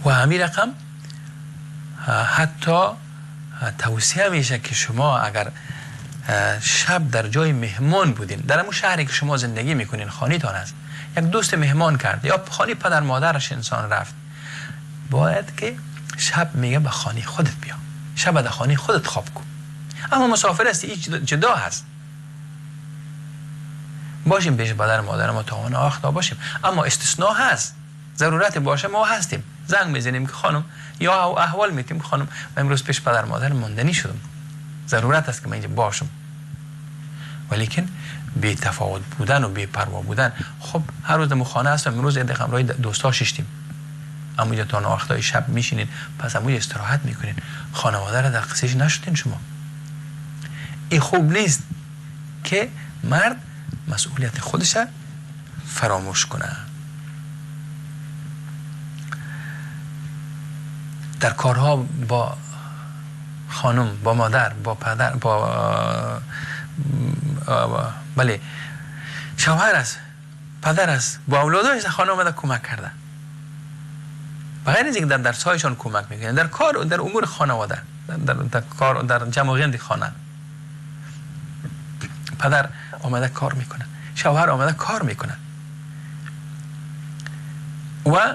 و همین رقم حتی توصیه میشه که شما اگر شب در جای مهمان بودین، در همون شهری که شما زندگی میکنین، خانه تان است، یک دوست مهمان کرد یا خانه پدر مادرش انسان رفت، باید که شب میگه به خانه خودت بیا، شب در خانه خودت خواب کن. اما مسافر هستی، هیچ جدا هست، باشیم پیش پدر مادر ما تا آن آختا باشیم، اما استثناء هست، ضرورت باشه ما هستیم، زنگ میزنیم که خانم، یا احوال میتیم که خانم من امروز پیش پدر مادر ماندنی شدم، ضرورت است که من اینجا باشم. ولیکن بی تفاوت بودن و بی پروا بودن، خب هر روز در خانه هستم، امروز یه دقیقه همراه دوستا ششتیم، اما اینجا تا وقتای شب میشینین، پس اموجا استراحت میکنین، خانواده را در قصهش نشدین شما. این خوب نیست که مرد مسئولیت خودش فراموش کنه. در کارها با خانم، با مادر، با پدر، با بله شوهر است، پدر است، با اولادش خانم آمده کمک کرده، بغیر از اینکه در درس‌هایشان کمک میکنه، در کار و در امور خانواده، در کار، در جمع و غند خانه، پدر آمده کار میکنه، شوهر آمده کار میکنه و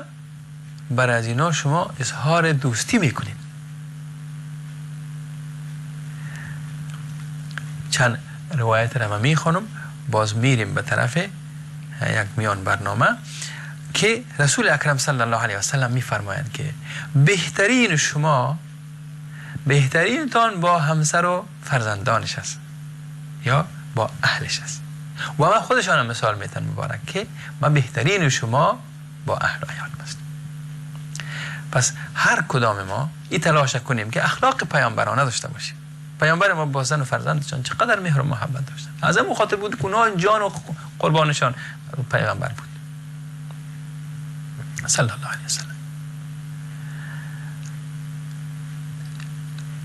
برای از اینا شما اظهار دوستی میکنید. چند روایت را من میخوانم، باز میریم به طرف یک میان برنامه که رسول اکرم صلی الله علیه و سلم میفرمایند که بهترین شما بهترین تان با همسر و فرزندانش است یا با اهلش است. و من خودشان مثال میتن مبارک که من بهترین شما با اهل و عیال است. پس هر کدام ما این تلاش کنیم که اخلاق پیامبرانه داشته باشیم. پیامبر ما با زن و فرزندشان چقدر مهر و محبت داشتن، از همون خاطر بود که اونها جان و قربانشان پیامبر بود. صلی الله علیه وسلم.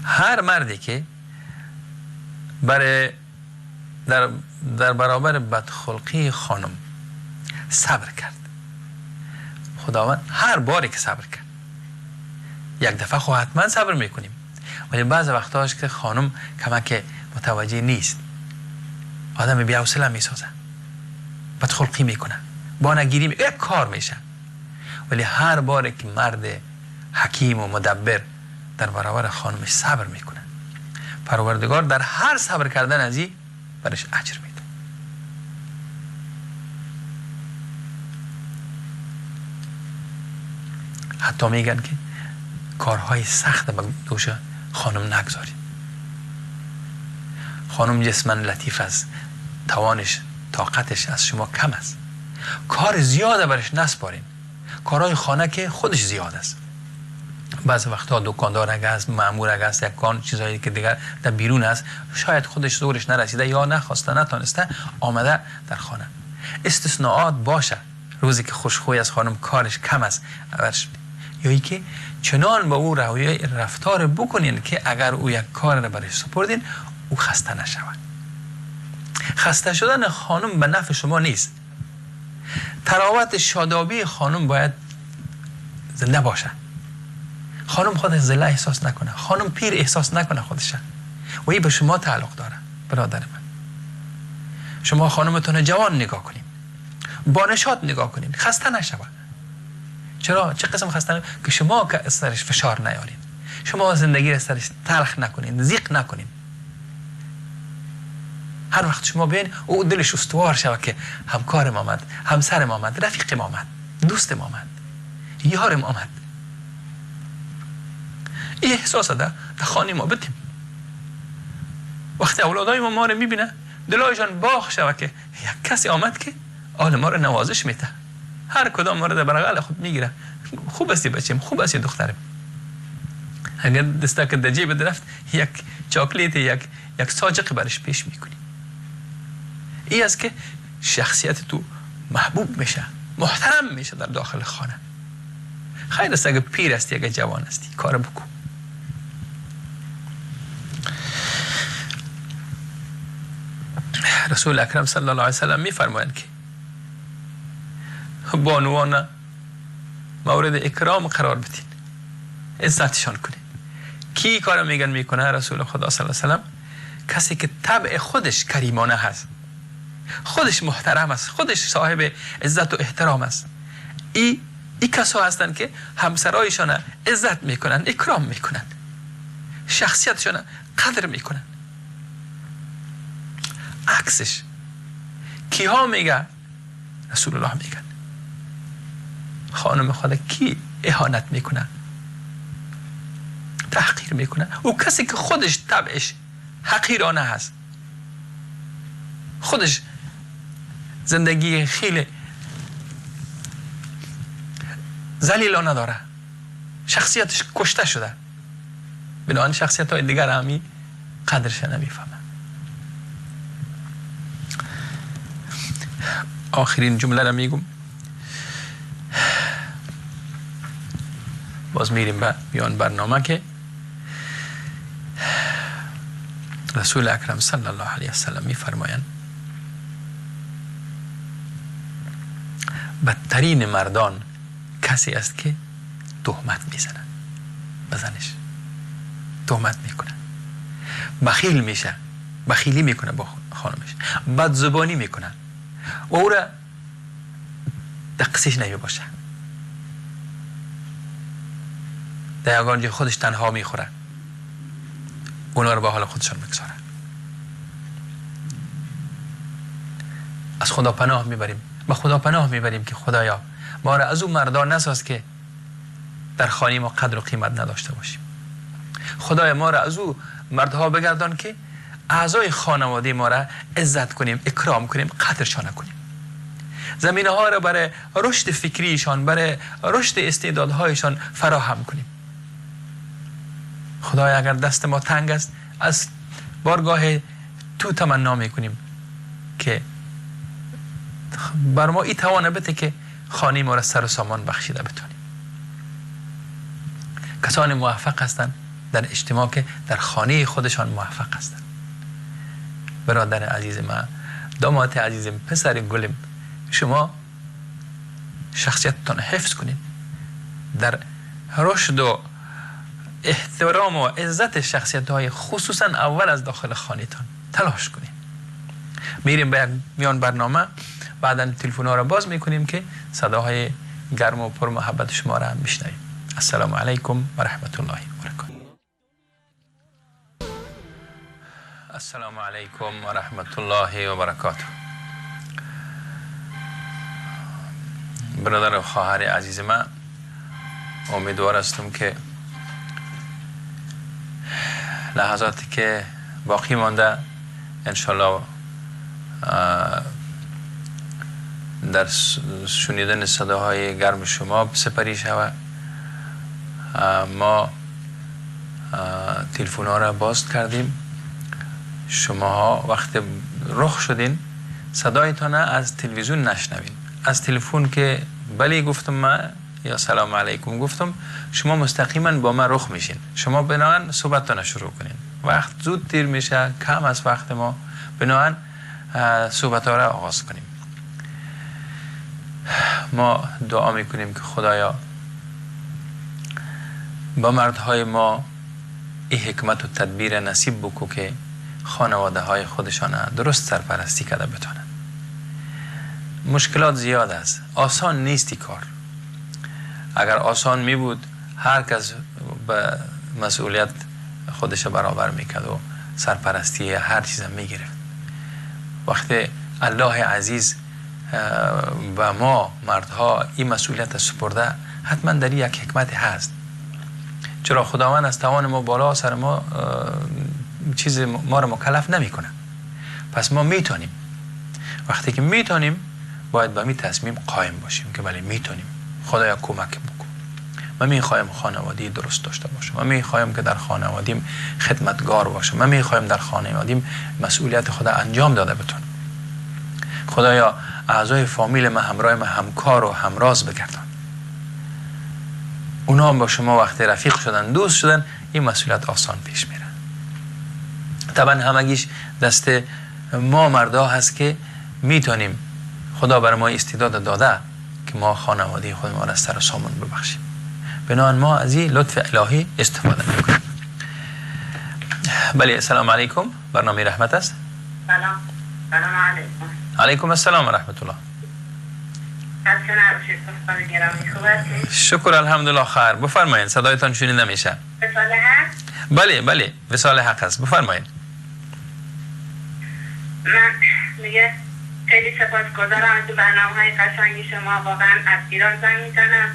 هر مردی که برای در برابر بدخلقی خانم صبر کرد، خداوند هر باری که صبر کرد، یک دفعه خب حتما صبر میکنیم، ولی بعض وقتاش که خانم کمک متوجه نیست، آدم بی‌حوصله میسازه، بدخلقی میکنه، بانگیری میکنه، یک کار میشه. ولی هر باری که مرد حکیم و مدبر در برابر خانمش صبر میکنه، پروردگار در هر صبر کردن از این برش اجر میده. حتی میگن که کارهای سخت به دوش خانم نگذارید. خانم جسما لطیف است، توانش طاقتش از شما کم است، کار زیاده برش نسپارین. کارهای خانه که خودش زیاد است، بعض وقتها دکاندار اگه است، مأمور اگه است، یک کان چیزایی که دیگر در بیرون است، شاید خودش زورش نرسیده یا نخواسته نتانسته آمده در خانه. استثناءات باشه، روزی که خوشخوی از خانم کارش کم است، یا ای که چنان با او رویه رفتار بکنین که اگر او یک کار را برش سپردین او خسته نشود. خسته شدن خانم به نفع شما نیست. تراوت شادابی خانم باید زنده باشه. خانم خودش زله احساس نکنه، خانم پیر احساس نکنه خودش، و این به شما تعلق داره برادر من. شما خانمتون جوان نگاه کنین، با نشاط نگاه کنین، خسته نشود. چرا؟ چه قسم خسته؟ که شما که سرش فشار نیارین، شما زندگی را سرش تلخ نکنین، زیق نکنین. هر وقت شما بین او دلش استوار شود که همکارم آمد، همسرم آمد، رفیقم آمد، دوستم آمد، یارم آمد. این احساس ده در خانه ما بدیم. وقتی اولادای ما رو میبینه دلایشان باغ شود که یک کسی آمد که آل ما رو نوازش میده، هر کدام ما رو در بغل خود میگیره. خوب استی بچیم، خوب استی دخترم. اگر دسته که در جیب رفت یک چاکلیت، یک ساجق برش پیش میکنی. این است که شخصیت تو محبوب میشه، محترم میشه در داخل خانه. خیر است اگه پیر هستی، اگه جوان هستی، کار بکن. رسول اکرم صلی الله علیه وسلم میفرمایند که بانوان مورد اکرام قرار بدین، عزتشان کنین. کی کارو میگن میکنه؟ رسول خدا صلی الله علیه وسلم. کسی که طبع خودش کریمانه هست، خودش محترم است، خودش صاحب عزت و احترام است. ای کسا هستند که همسرایشان عزت میکنن، اکرام میکنن، شخصیتشان قدر میکنن. عکسش کیها میگه؟ رسول الله میگن خانم خود کی اهانت میکنه، تحقیر میکنه؟ او کسی که خودش طبعش حقیرانه هست، خودش زندگی خیلی ذلیلانه داره، شخصیتش کشته شده، بنابراین شخصیت های دیگر همی قدرش نمیفهمه. آخرین جمله را میگم، باز میریم به بیان برنامه که رسول اکرم صلی الله علیه وسلم میفرمایند بدترین مردان کسی است که تهمت میزنه، بزنش تهمت میکنه، بخیل میشه، بخیلی میکنه با خانمش، بدزبانی میکنه و او را دقسش نمی باشه، در یگان جای خودش تنها میخوره، اونا رو به حال خودشان میگذاره. از خدا پناه میبریم، به خدا پناه میبریم که خدایا ما را از اون مردان نساز که در خانه ما قدر و قیمت نداشته باشیم. خدای ما را از او مردها بگردان که اعضای خانواده ما را عزت کنیم، اکرام کنیم، قدرشان کنیم. زمینه ها را برای رشد فکریشان، برای رشد استعدادهایشان فراهم کنیم. خدای اگر دست ما تنگ است، از بارگاه تو تمنا میکنیم که بر ما این توانه بده که خانه ما را سر و سامان بخشیده بتونیم. کسان موفق هستند در اجتماع که در خانه خودشان موفق هستند. برادر عزیز من، داماد عزیزم، پسر گلم، شما شخصیتتان حفظ کنید، در رشد و احترام و عزت شخصیت های خصوصا اول از داخل خانهتان تلاش کنید. میریم به یک میان برنامه، بعدا تلفن ها را باز میکنیم که صداهای گرم و پر محبت شما را هم بشنویم. السلام علیکم و رحمت الله و برکاته. السلام علیکم و رحمت الله و برکاته. برادر و خواهر عزیز من، امیدوار هستم که لحظاتی که باقی مانده انشالله در شنیدن صداهای گرم شما سپری شود. ما تلفن ها را باز کردیم، شما وقت رخ شدین صدایتان از تلویزیون نشنوین، از تلفن که بلی گفتم من یا سلام علیکم گفتم، شما مستقیما با من رخ میشین، شما بناهن صحبتتان شروع کنین. وقت زود دیر میشه، کم از وقت ما، بناهن صحبت ها را آغاز کنیم. ما دعا میکنیم که خدایا با مردهای ما این حکمت و تدبیر نصیب بکو که خانواده های خودشان درست سرپرستی کرده بتانند. مشکلات زیاد است، آسان نیستی کار. اگر آسان می بود هر کس به مسئولیت خودش برابر میکرد و سرپرستی هر چیز می گرفت. وقتی الله عزیز به ما مردها این مسئولیت سپرده، حتما در یک حکمت هست. چرا خداوند از توان ما بالا سر ما چیز ما رو مکلف نمیکنه. پس ما میتونیم، وقتی که میتونیم باید به می تصمیم قایم باشیم که بله میتونیم، خدایا کمک بکن. من میخوایم خانوادی درست داشته باشم، من میخوایم که در خانوادیم خدمتگار باشم، من میخوایم در خانوادیم مسئولیت خدا انجام داده بتونم. خدایا اعضای فامیل من همراه من همکار و همراز بگردان. اونا هم با شما وقتی رفیق شدن، دوست شدن، این مسئولیت آسان پیش میره. طبعا همگیش دست ما مردا هست که میتونیم، خدا بر ما استعداد داده که ما خانواده خود ما را سر و سامان ببخشیم. بنابراین ما از این لطف الهی استفاده میکنیم. بله، السلام علیکم، برنامه رحمت است.
سلام. سلام علیکم.
علیکم السلام و رحمت الله. شکر الحمدلله خیر. بفرمایید، صدایتان شنیده میشه.
وصال حق؟
بله بله، وصال حق است. بفرمایید.
من دیگه خیلی سپاسگزارم از برنامه‌های قشنگ شما، واقعا از ایران زنگ میزنم.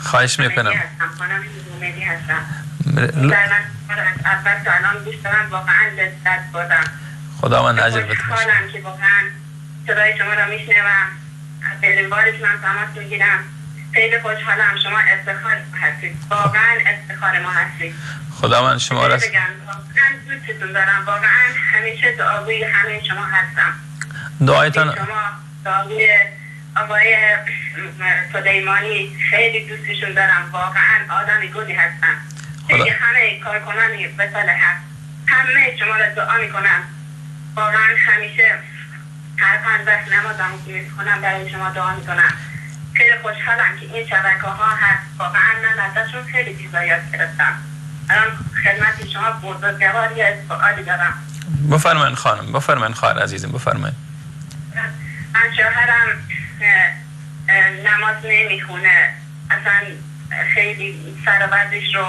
خواهش میکنم.
خانم مهدی هستم. من از اول تا الان گوش دارم، واقعا لذت بردم.
خداوند اجر بده.
خوشحالم که واقعا صدای شما را میشنوم، اولین بارتون هم تماس میگیرم. خیلی خوشحالم، شما افتخار هستید، واقعا افتخار ما هستید.
خداوند شما را
واقعا دوستتون دارم، واقعا همیشه دعاگوی همه شما هستم.
دعایتان
شما، دعاگوی آقای سلیمانی، خیلی دوستشون دارم، واقعا آدم گلی هستم. خیلی همه کارکنان وصال حق، همه شما را دعا میکنم. واقعا همیشه هر پنج وقت نمازم که میخونم برای شما دعا میکنم. خیلی خوشحالم که این شبکه ها هست، واقعا من ازشون خیلی چیزا یاد گرفتم. الان خدمت شما بزرگوار یه سوالی دارم.
بفرمایید خانم، بفرمایید خواهر عزیزم، بفرمایید.
من شوهرم نماز نمیخونه، اصلا خیلی سر و وضعش رو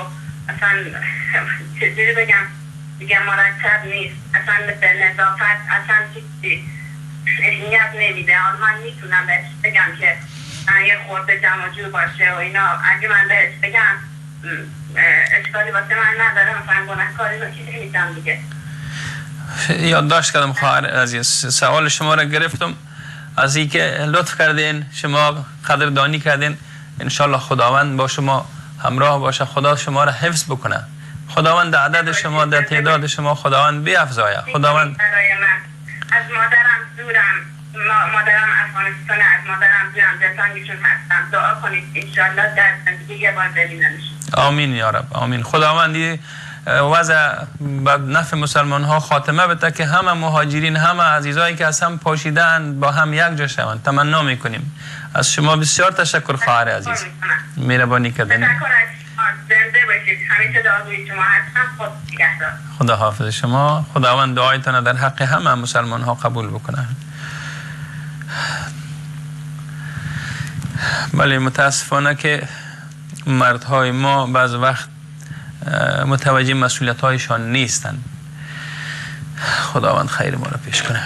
اصلا چجوری بگم دیگه مرتب نیست، اصلا به نظافت اصلا چیزی اهمیت نمیده. من میتونم بهش بگم که یه خورده جمع جور باشه و اینا، اگه من بهش بگم اشکالی واسه من نداره، مثلا گناهکاری رو که نمیدم دیگه.
یادداشت کردم خواهر عزیز، سوال شما را گرفتم. از اینکه لطف کردین، شما قدردانی کردین. انشالله خداوند با شما همراه باشه، خدا شما را حفظ بکنه، خداوند در عدد شما، در تعداد شما خداوند بیافزایه. خداوند
برای من از مادرم دورم، مادرم افغانستان، از مادرم دورم، دلتنگشون هستم. دعا کنید انشالله در زندگی یه بار ببینمشون.
آمین یا رب، آمین. خداوندی وضع به نفع مسلمان ها خاتمه بده که همه مهاجرین، همه عزیزایی که از هم پاشیدن با هم یک جا شوند. تمنا میکنیم. از شما بسیار تشکر خواهر عزیز، مهربانی کردین.
تشکر از شما، زنده باشید، همیشه دعاگوی شما هستم. خدا نگهدار.
خدا حافظ شما. خداوند دعایتان در حق همه مسلمان ها قبول بکنه. بله، متاسفانه که مردهای ما بعض وقت متوجه مسئولیت هایشان نیستند. خداوند خیر ما را پیش کنه.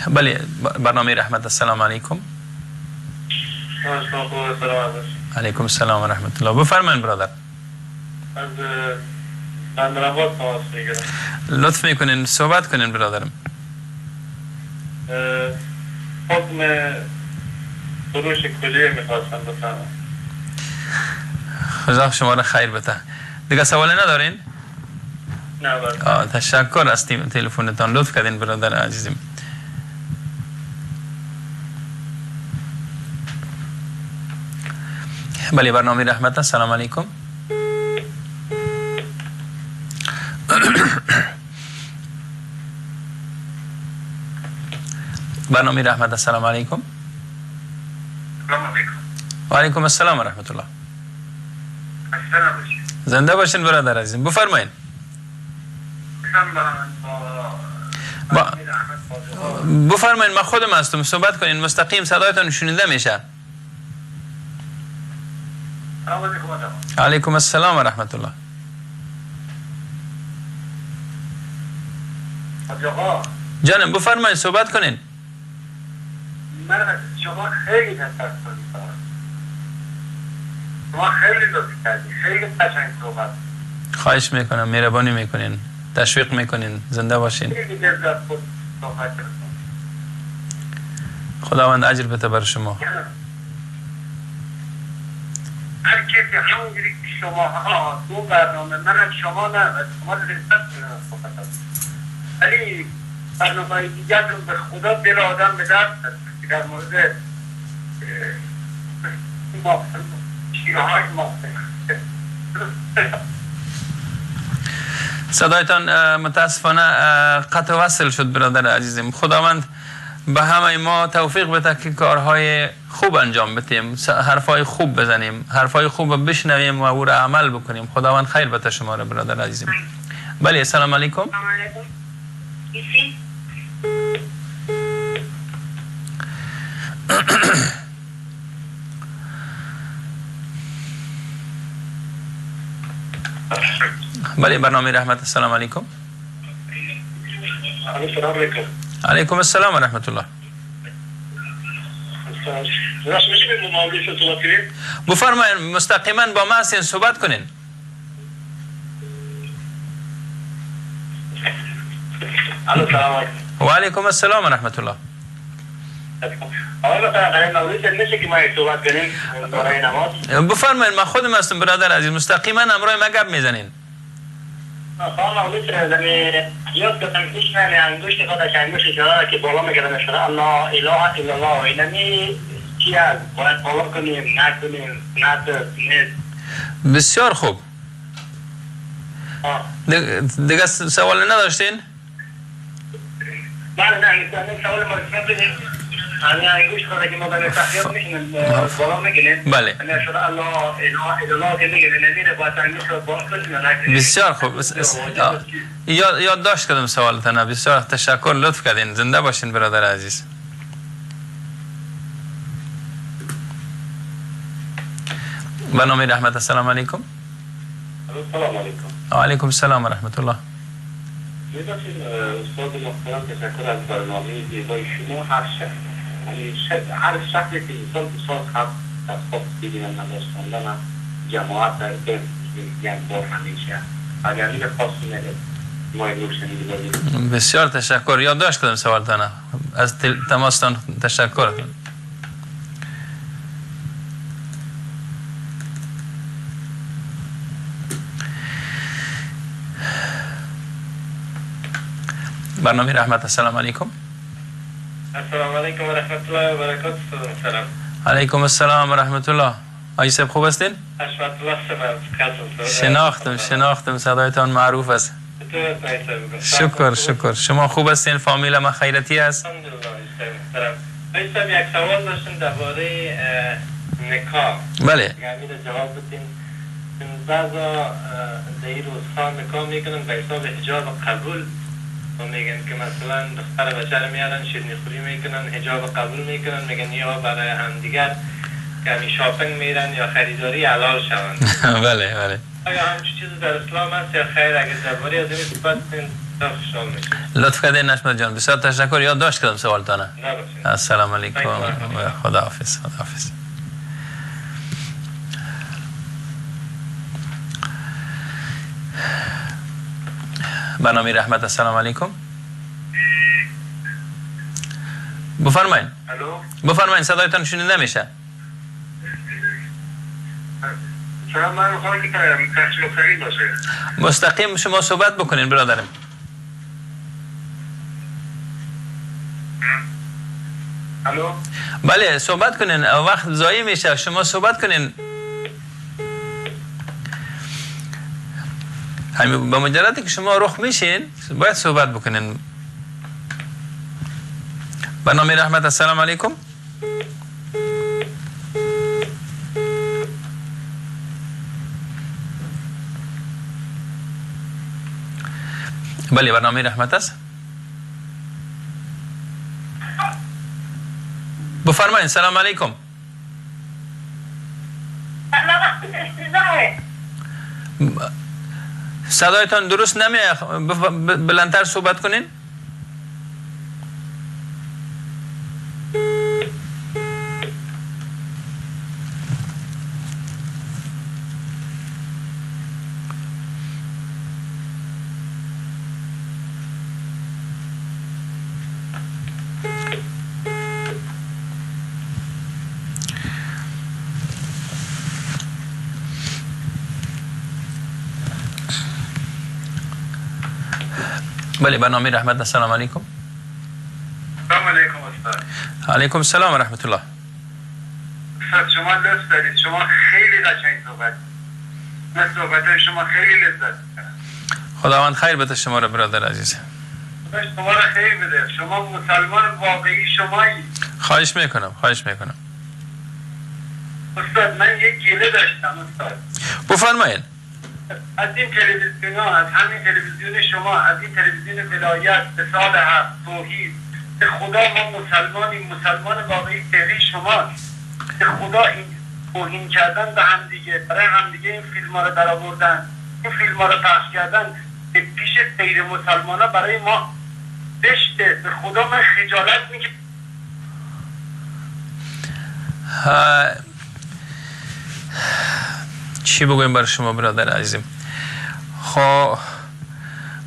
بله، برنامه رحمت. السلام علیکم. علیکم السلام و رحمت الله. بفرمایید برادر.
از بندرعباس تماس میگیرم.
لطف میکنین صحبت کنین برادرم.
حکم فروش کلیه میخواستم بفهمم.
خدا شما را خیر بده. دیگه سوال ندارین؟
نه برادر.
تشکر از تلفنتان، لطف کردین برادر عزیزم. بله، برنامه رحمت. السلام علیکم. برنامه رحمت. السلام علیکم. و علیکم السلام و رحمت الله. زنده باشین برادر عزیزم، بفرمایین. بفرمایین، من خودم هستم، صحبت کنین مستقیم، صدایتان شنیده میشه. علیکم السلام و رحمت الله. جانم بفرمایید صحبت کنین.
من از شما خیلی تشکر می‌کنم. شما خیلی لطف کردید، خیلی قشنگ صحبت.
خواهش میکنم، مهربانی میکنین، تشویق میکنین، زنده باشین.
خیلی لذت بردم صحبت.
خداوند اجر بده بر شما.
هر کسی همونجوری که شما ها تو برنامه، من از شما نه، از شما لذت میبرم صحبت، ولی برنامه دیگرتون به خدا دل آدم به درد در مورد شیعه های ما.
صدایتان متاسفانه قطع وصل شد برادر عزیزم. خداوند به همه ما توفیق بده که کارهای خوب انجام بدیم، حرفای خوب بزنیم، حرفای خوب بشنویم و او را عمل بکنیم. خداوند خیر بده شما را برادر عزیزم. بله، السلام علیکم. بله، برنامه رحمت. السلام علیکم. علیکم السلام و رحمت الله. بفرمایید مستقیما با ما هستین، صحبت کنین. و علیکم السلام و رحمت الله. بفرمایید، من خودم هستم برادر عزیز، مستقیما همراه ما گپ میزنین.
یاد کردم هیچ معنی انگشت خودش انگشت اشاره که بالا میگردن اشاره لا اله الا الله، اینمی چی هست؟ باید بالا کنیم نکنیم نه.
بسیار خوب. دیگه سوال نداشتین؟
بله نه، سوال ما یعنی انگشت خود که ما به تحقیق میشیم بالا میگیریم.
بله.
اشاره لا اله الا الله که میگه نمیره باید انگشت رو بالا کنیم.
بسیار خوب، یاد داشت کردم سوالتان. بسیار تشکر، لطف کردین، زنده باشین برادر عزیز. برنامه رحمت. السلام علیکم.
السلام علیکم.
علیکم السلام و رحمت الله.
می‌بخشید استاد محترم، تشکر از برنامه زیبای شما. هر شب، یعنی هر شخصی که انسان بساز هست از خواب دیدن نماز خواندن جماعت در یک بار همیشه اگر این خاصی نداره ما روشنی.
بسیار تشکر، یادداشت کردم سوالتان، از تماستان تشکر. برنامه رحمت. السلام علیکم.
السلام علیکم و رحمت الله و برکاته. سلام.
علیکم السلام و رحمت الله. آقای صاحب خوب هستین؟ شناختم صدایتان معروف است. شکر. شما خوب هستین؟ فامیل ما خیرتی است؟
الحمدلله. یک سوال داشتم درباره نکاح.
بله.
اگر جواب بدین. بعضا در این روزها نکاح میکنن به حساب حجاب قبول و میگن که مثلا دختر بچه رو میارن شیرینی خوری میکنن، حجاب قبول میکنن، میگن یا برای همدیگر که همی shopping میرن یا خریداری حلال شوند.
بله بله.
آیا همچین چیزی در اسلام هست یا خیر؟ اگر درباره از این صحبت کنین خوشحال میشم.
لطف کردین نشمت جان، بسیار تشکر. یاد داشت کردم سوالتانه. السلام علیکم و خداحافظ. خداحافظ. برنامه رحمت. السلام علیکم. بفرمایین. بفرمایین، صدایتان شنیده نمیشه.
سلام، من میخوام که پخش مستقیم باشه.
مستقیم شما صحبت بکنین برادرم.
الو.
بله صحبت کنین، وقت ضایع میشه، شما صحبت کنین. همین به مجرد که شما رخ میشین باید صحبت بکنین. برنامه رحمت. السلام علیکم. بله برنامه رحمت است. بفرمایید. سلام علیکم. صدایتان درست نمیاد، بلندتر صحبت کنین. بله برنامه رحمت. السلام علیکم.
السلام علیکم استاد.
علیکم السلام و رحمت الله.
استاد شما لطف دارید، شما خیلی قشنگ صحبت، من صحبت شما خیلی لذت می‌برم.
خداوند خیر بده شما را برادر عزیز.
شما را خیر بده، شما مسلمان واقعی شمایی.
خواهش میکنم، خواهش میکنم.
استاد من یک گله داشتم استاد.
بفرمایید.
از این تلویزیون ها، از همین تلویزیون شما، از این تلویزیون ولایت، به سال حق، توحید، به خدا ما مسلمانیم، مسلمان واقعی چهره شماست. به خدا این توهین کردن به همدیگه، برای همدیگه این فیلم ها رو در آوردن، این فیلم ها رو پخش کردن به پیش غیر مسلمان ها برای ما زشته. به خدا من خجالت میکشم.
چی بگویم برای شما برادر عزیزم؟ خب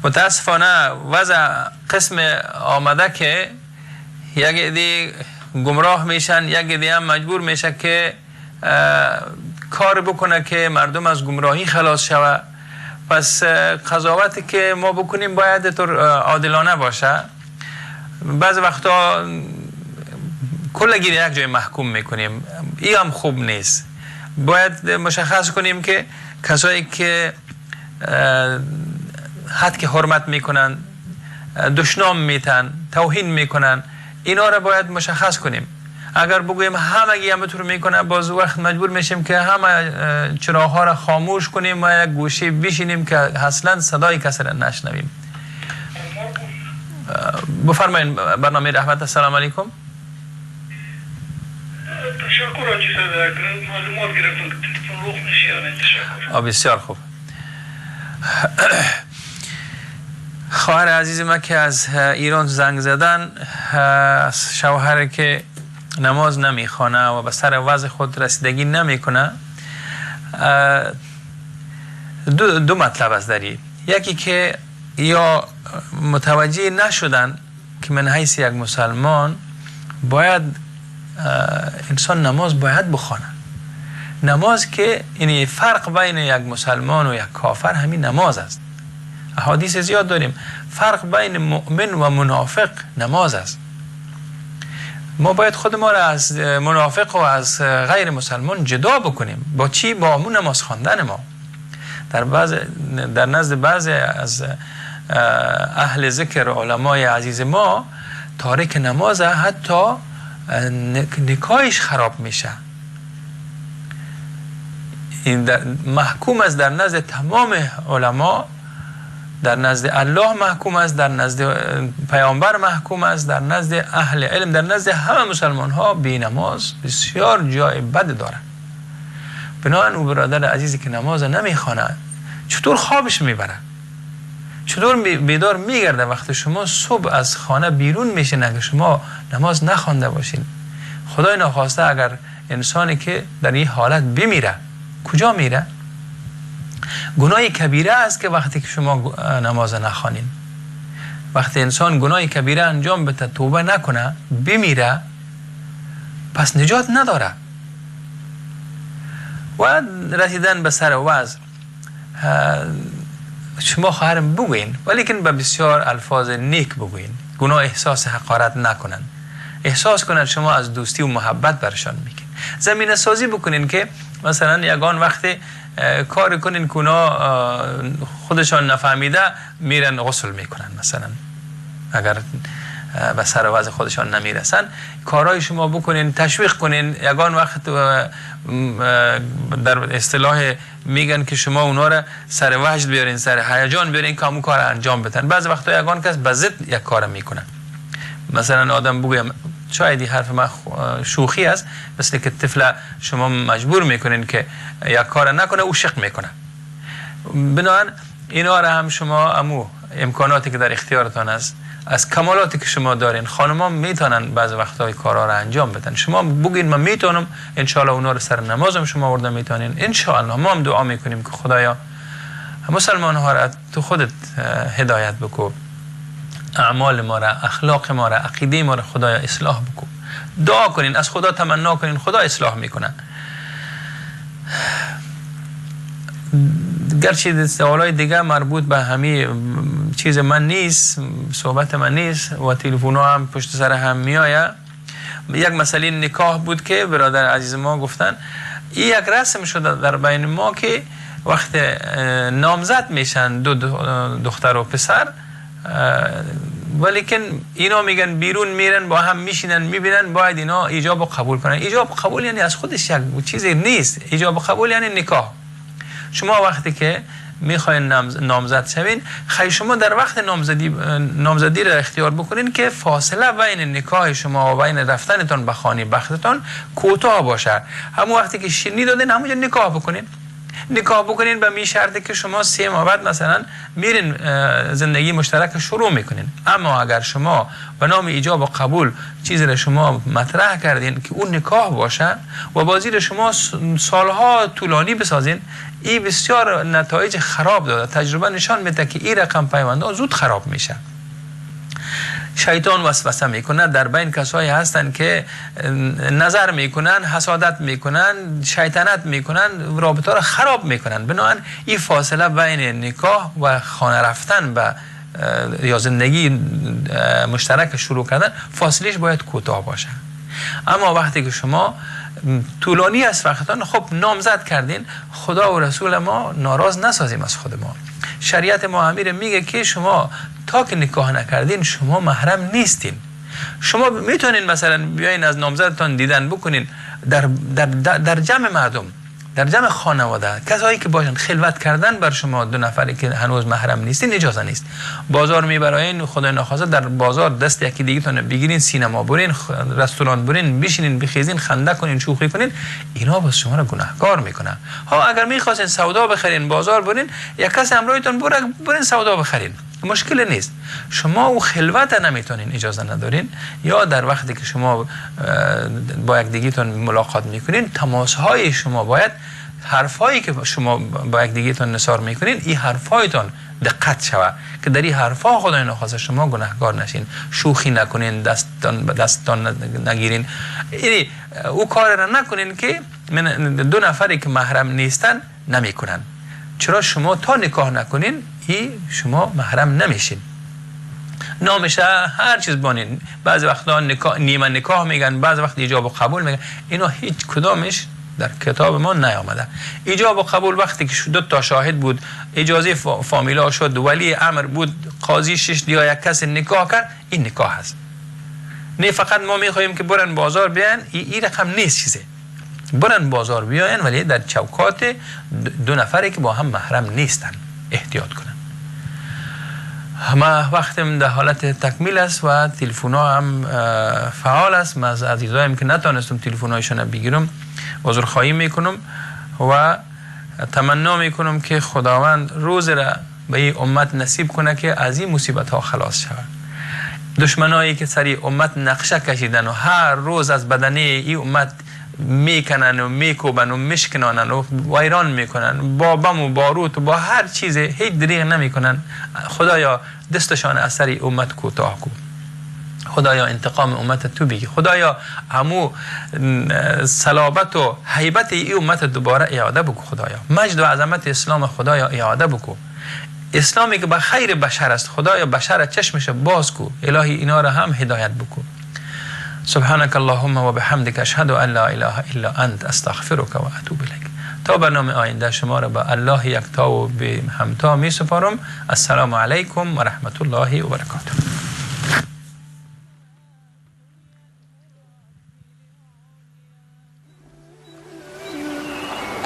متاسفانه وضع قسم آمده که یک عده گمراه میشن، یک عده هم مجبور میشه که کار بکنه که مردم از گمراهی خلاص شوه. پس قضاوتی که ما بکنیم باید طور عادلانه باشه. بعض وقتا کل گیر یک جای محکوم میکنیم، این هم خوب نیست. باید مشخص کنیم که کسایی که حد که حرمت میکنن، دشنام میتن، توهین میکنن، اینا را باید مشخص کنیم. اگر بگوییم همگی همه طور میکنه، باز وقت مجبور میشیم که همه چراغ‌ها را خاموش کنیم و یک گوشه بشینیم که اصلا صدای کسی را نشنویم. بفرمایید برنامه رحمت. السلام علیکم.
تشکر حاجی صاحب، معلومات گرفتم که تلفن روخ میشه. تشکر.
بسیار خوب. خواهر عزیز ما که از ایران زنگ زدن، شوهر که نماز نمیخوانه و به سر وضع خود رسیدگی نمیکنه، دو مطلب است داری. یکی که یا متوجه نشدن که من حیث یک مسلمان باید انسان نماز باید بخوانه. نماز که یعنی فرق بین یک مسلمان و یک کافر همین نماز است. احادیث زیاد داریم، فرق بین مؤمن و منافق نماز است. ما باید خود ما را از منافق و از غیر مسلمان جدا بکنیم. با چی؟ با همون نماز خواندن ما. در نزد بعضی از اهل ذکر علمای عزیز ما تارک نماز حتی نکاحش خراب میشه. این محکوم است در نزد تمام علما، در نزد الله محکوم است، در نزد پیامبر محکوم است، در نزد اهل علم، در نزد همه مسلمان ها بی نماز بسیار جای بد داره. بنابراین او برادر عزیزی که نماز نمیخوانه چطور خوابش میبره؟ چطور بیدار میگرده وقتی شما صبح از خانه بیرون میشین اگر شما نماز نخوانده باشین؟ خدای ناخواسته اگر انسانی که در این حالت بمیره کجا میره؟ گناه کبیره است که وقتی که شما نماز نخوانین، وقتی انسان گناه کبیره انجام بده، توبه نکنه، بمیره، پس نجات نداره. و رسیدن به سر وضع شما خواهرم بگوین، ولیکن به بسیار الفاظ نیک بگوین، گناه احساس حقارت نکنن، احساس کنن شما از دوستی و محبت برشان میگین. زمینه سازی بکنین که مثلا یگان وقت کار کنین که اونا خودشان نفهمیده میرن غسل میکنن، مثلا اگر به سر وضع خودشان نمیرسن کارهای شما بکنین، تشویق کنین. یگان وقت در اصطلاح میگن که شما اونا را سر وجد بیارین، سر هیجان بیارین که همون کار انجام بدن. بعض وقتا یگان کس به ضد یک کار میکنن. مثلا آدم بگویم، شاید این حرف من شوخی است، مثل که طفل شما مجبور میکنین که یک کار نکنه، او شق میکنه. بنابراین اینا را هم شما امو امکاناتی که در اختیارتان است، از کمالاتی که شما دارین، خانم‌ها میتونن بعض وقت‌های کارا را انجام بدن. شما بگین من میتونم، ان شاء الله اونا رو سر نمازم شما آورده میتونین. ان شاء الله ما هم دعا میکنیم که خدایا مسلمان ها را تو خودت هدایت بکو، اعمال ما را، اخلاق ما را، عقیده ما را خدایا اصلاح بکو. دعا کنین، از خدا تمنا کنین، خدا اصلاح میکنه. گرچه سوالای دیگه مربوط به همه چیز من نیست، صحبت من نیست و تلفن ها هم پشت سر هم میآید. یک مسئله نکاح بود که برادر عزیز ما گفتن این یک رسم شده در بین ما که وقت نامزد میشن دو دختر و پسر، ولیکن اینا میگن بیرون میرن با هم میشینن میبینن، باید اینا ایجاب و قبول کنن. ایجاب و قبول یعنی از خودش یک چیزی نیست، ایجاب و قبول یعنی نکاح. شما وقتی که میخواین نامزد شوین، خیلی شما در وقت نامزدی را اختیار بکنین که فاصله بین نکاح شما و بین رفتنتان به خانه بختتان کوتاه باشه. همون وقتی که شیرینی دادین همونجا نکاح بکنین. نکاح بکنین به می شرطی که شما 3 ماه بعد مثلا میرین زندگی مشترک شروع میکنین. اما اگر شما به نام ایجاب و قبول چیزی را شما مطرح کردین که اون نکاح باشه و بازی را شما سالها طولانی بسازین، این بسیار نتایج خراب داده. تجربه نشان میده که این رقم پیوندها زود خراب میشه. شیطان وسوسه میکنه، در بین کسایی هستن که نظر میکنن، حسادت میکنن، شیطنت میکنن، رابطه را خراب میکنن. بنابراین این فاصله بین نکاح و خانه رفتن به یا زندگی مشترک شروع کردن، فاصلهش باید کوتاه باشه. اما وقتی که شما طولانی است وقتان، خب نامزد کردین، خدا و رسول ما ناراض نسازیم از خود ما. شریعت ما امیر میگه که شما تا که نکاح نکردین شما محرم نیستین. شما میتونین مثلا بیاین از نامزدتان دیدن بکنین در, در, در جمع مردم، در جمع خانواده، کسایی که باشن. خلوت کردن بر شما دو نفری که هنوز محرم نیستین اجازه نیست. بازار میبراین، خدای ناخواسته در بازار دست یکی دیگه تون بگیرین، سینما برین، رستوران برین، بشینین، بخیزین، خنده کنین، شوخی کنین، اینا باز شما را گناهکار میکنه. ها اگر میخواستین سودا بخرین، بازار برین، یک کس همراهتون برین سودا بخرین، مشکل نیست. شما او خلوت نمیتونین، اجازه ندارین. یا در وقتی که شما با یک دیگه‌تون ملاقات میکنین، تماس های شما باید، حرفایی که شما با یک دیگه‌تون نثار میکنین، این حرفایتون دقت شوه که در این حرفا خدای نخواسته شما گناهکار نشین. شوخی نکنین، دستتان نگیرین، یعنی او کار را نکنین که من دو نفری که محرم نیستن نمیکنن. چرا شما تا نکاح نکنین ای شما محرم نمیشین. نامش هر چیز بانین. بعضی وقتا نکاح، نیمه نکاح میگن، بعضی وقت ایجاب و قبول میگن. اینا هیچ کدامش در کتاب ما نیامده. ایجاب و قبول وقتی که دو تا شاهد بود، اجازه فامیلا شد، ولی امر بود، قاضی شش یا یک کس نکاح کرد، این نکاح هست. نه فقط ما میخواهیم که برن بازار بیان، این رقم نیست چیزه. برن بازار بیاین ولی در چوکات دو نفری که با هم محرم نیستن احتیاط کنن. ما وقتم در حالت تکمیل است و تلفن ها هم فعال است. من از عزیزایم که نتانستم تلفن هایشان بگیرم عذرخواهی میکنم و تمنا میکنم که خداوند روز را به این امت نصیب کنه که از این مصیبت ها خلاص شود. دشمنایی که سری امت نقشه کشیدن و هر روز از بدنه این امت میکنن و میکوبن و میشکنانن و ویران میکنن، با بم و باروت و با هر چیز، هیچ دریغ نمیکنن. خدایا دستشان از سر امت کوتاه کن. خدایا انتقام امت تو بگی. خدایا همو صلابت و هیبت ای امت دوباره اعاده بکو. خدایا مجد و عظمت اسلام خدایا اعاده بکو. اسلامی که به خیر بشر است، خدایا بشر چشمش باز کو. الهی اینا را هم هدایت بکو. سبحانك اللهم و بحمدك اشهد ان لا اله الا انت استغفرك و اتوب الیک. تا برنامه آینده شما را به الله یکتا و به همتا می سپارم. السلام علیکم و رحمت الله و برکاته.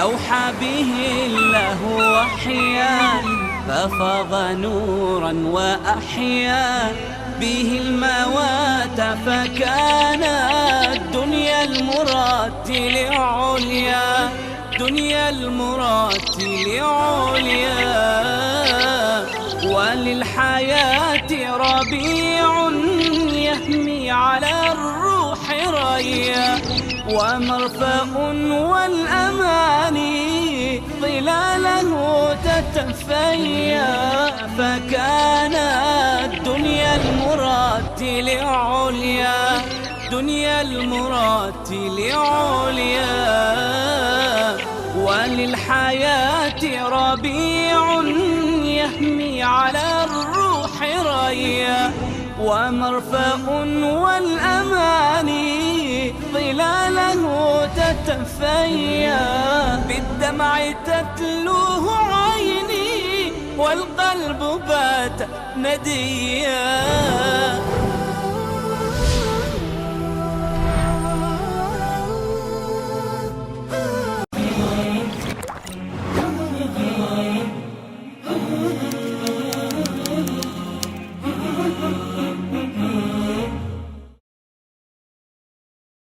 أوحى به الله وحيا ففاض نورا وأحيا به الموات فكان الدنيا المرتل عليا، دنيا المرتل عليا. وللحياة ربيع يهمي على الروح ريا، ومرفأ والأماني ظلاله تتفيا، فكان الدنيا المرتل عليا، دنيا المرتل عليا. وللحياة ربيع يهمي على الروح ريا، ومرفأ والأماني ظلاله تتفيا، بالدمع تتلوه عيني والقلب بات نديا.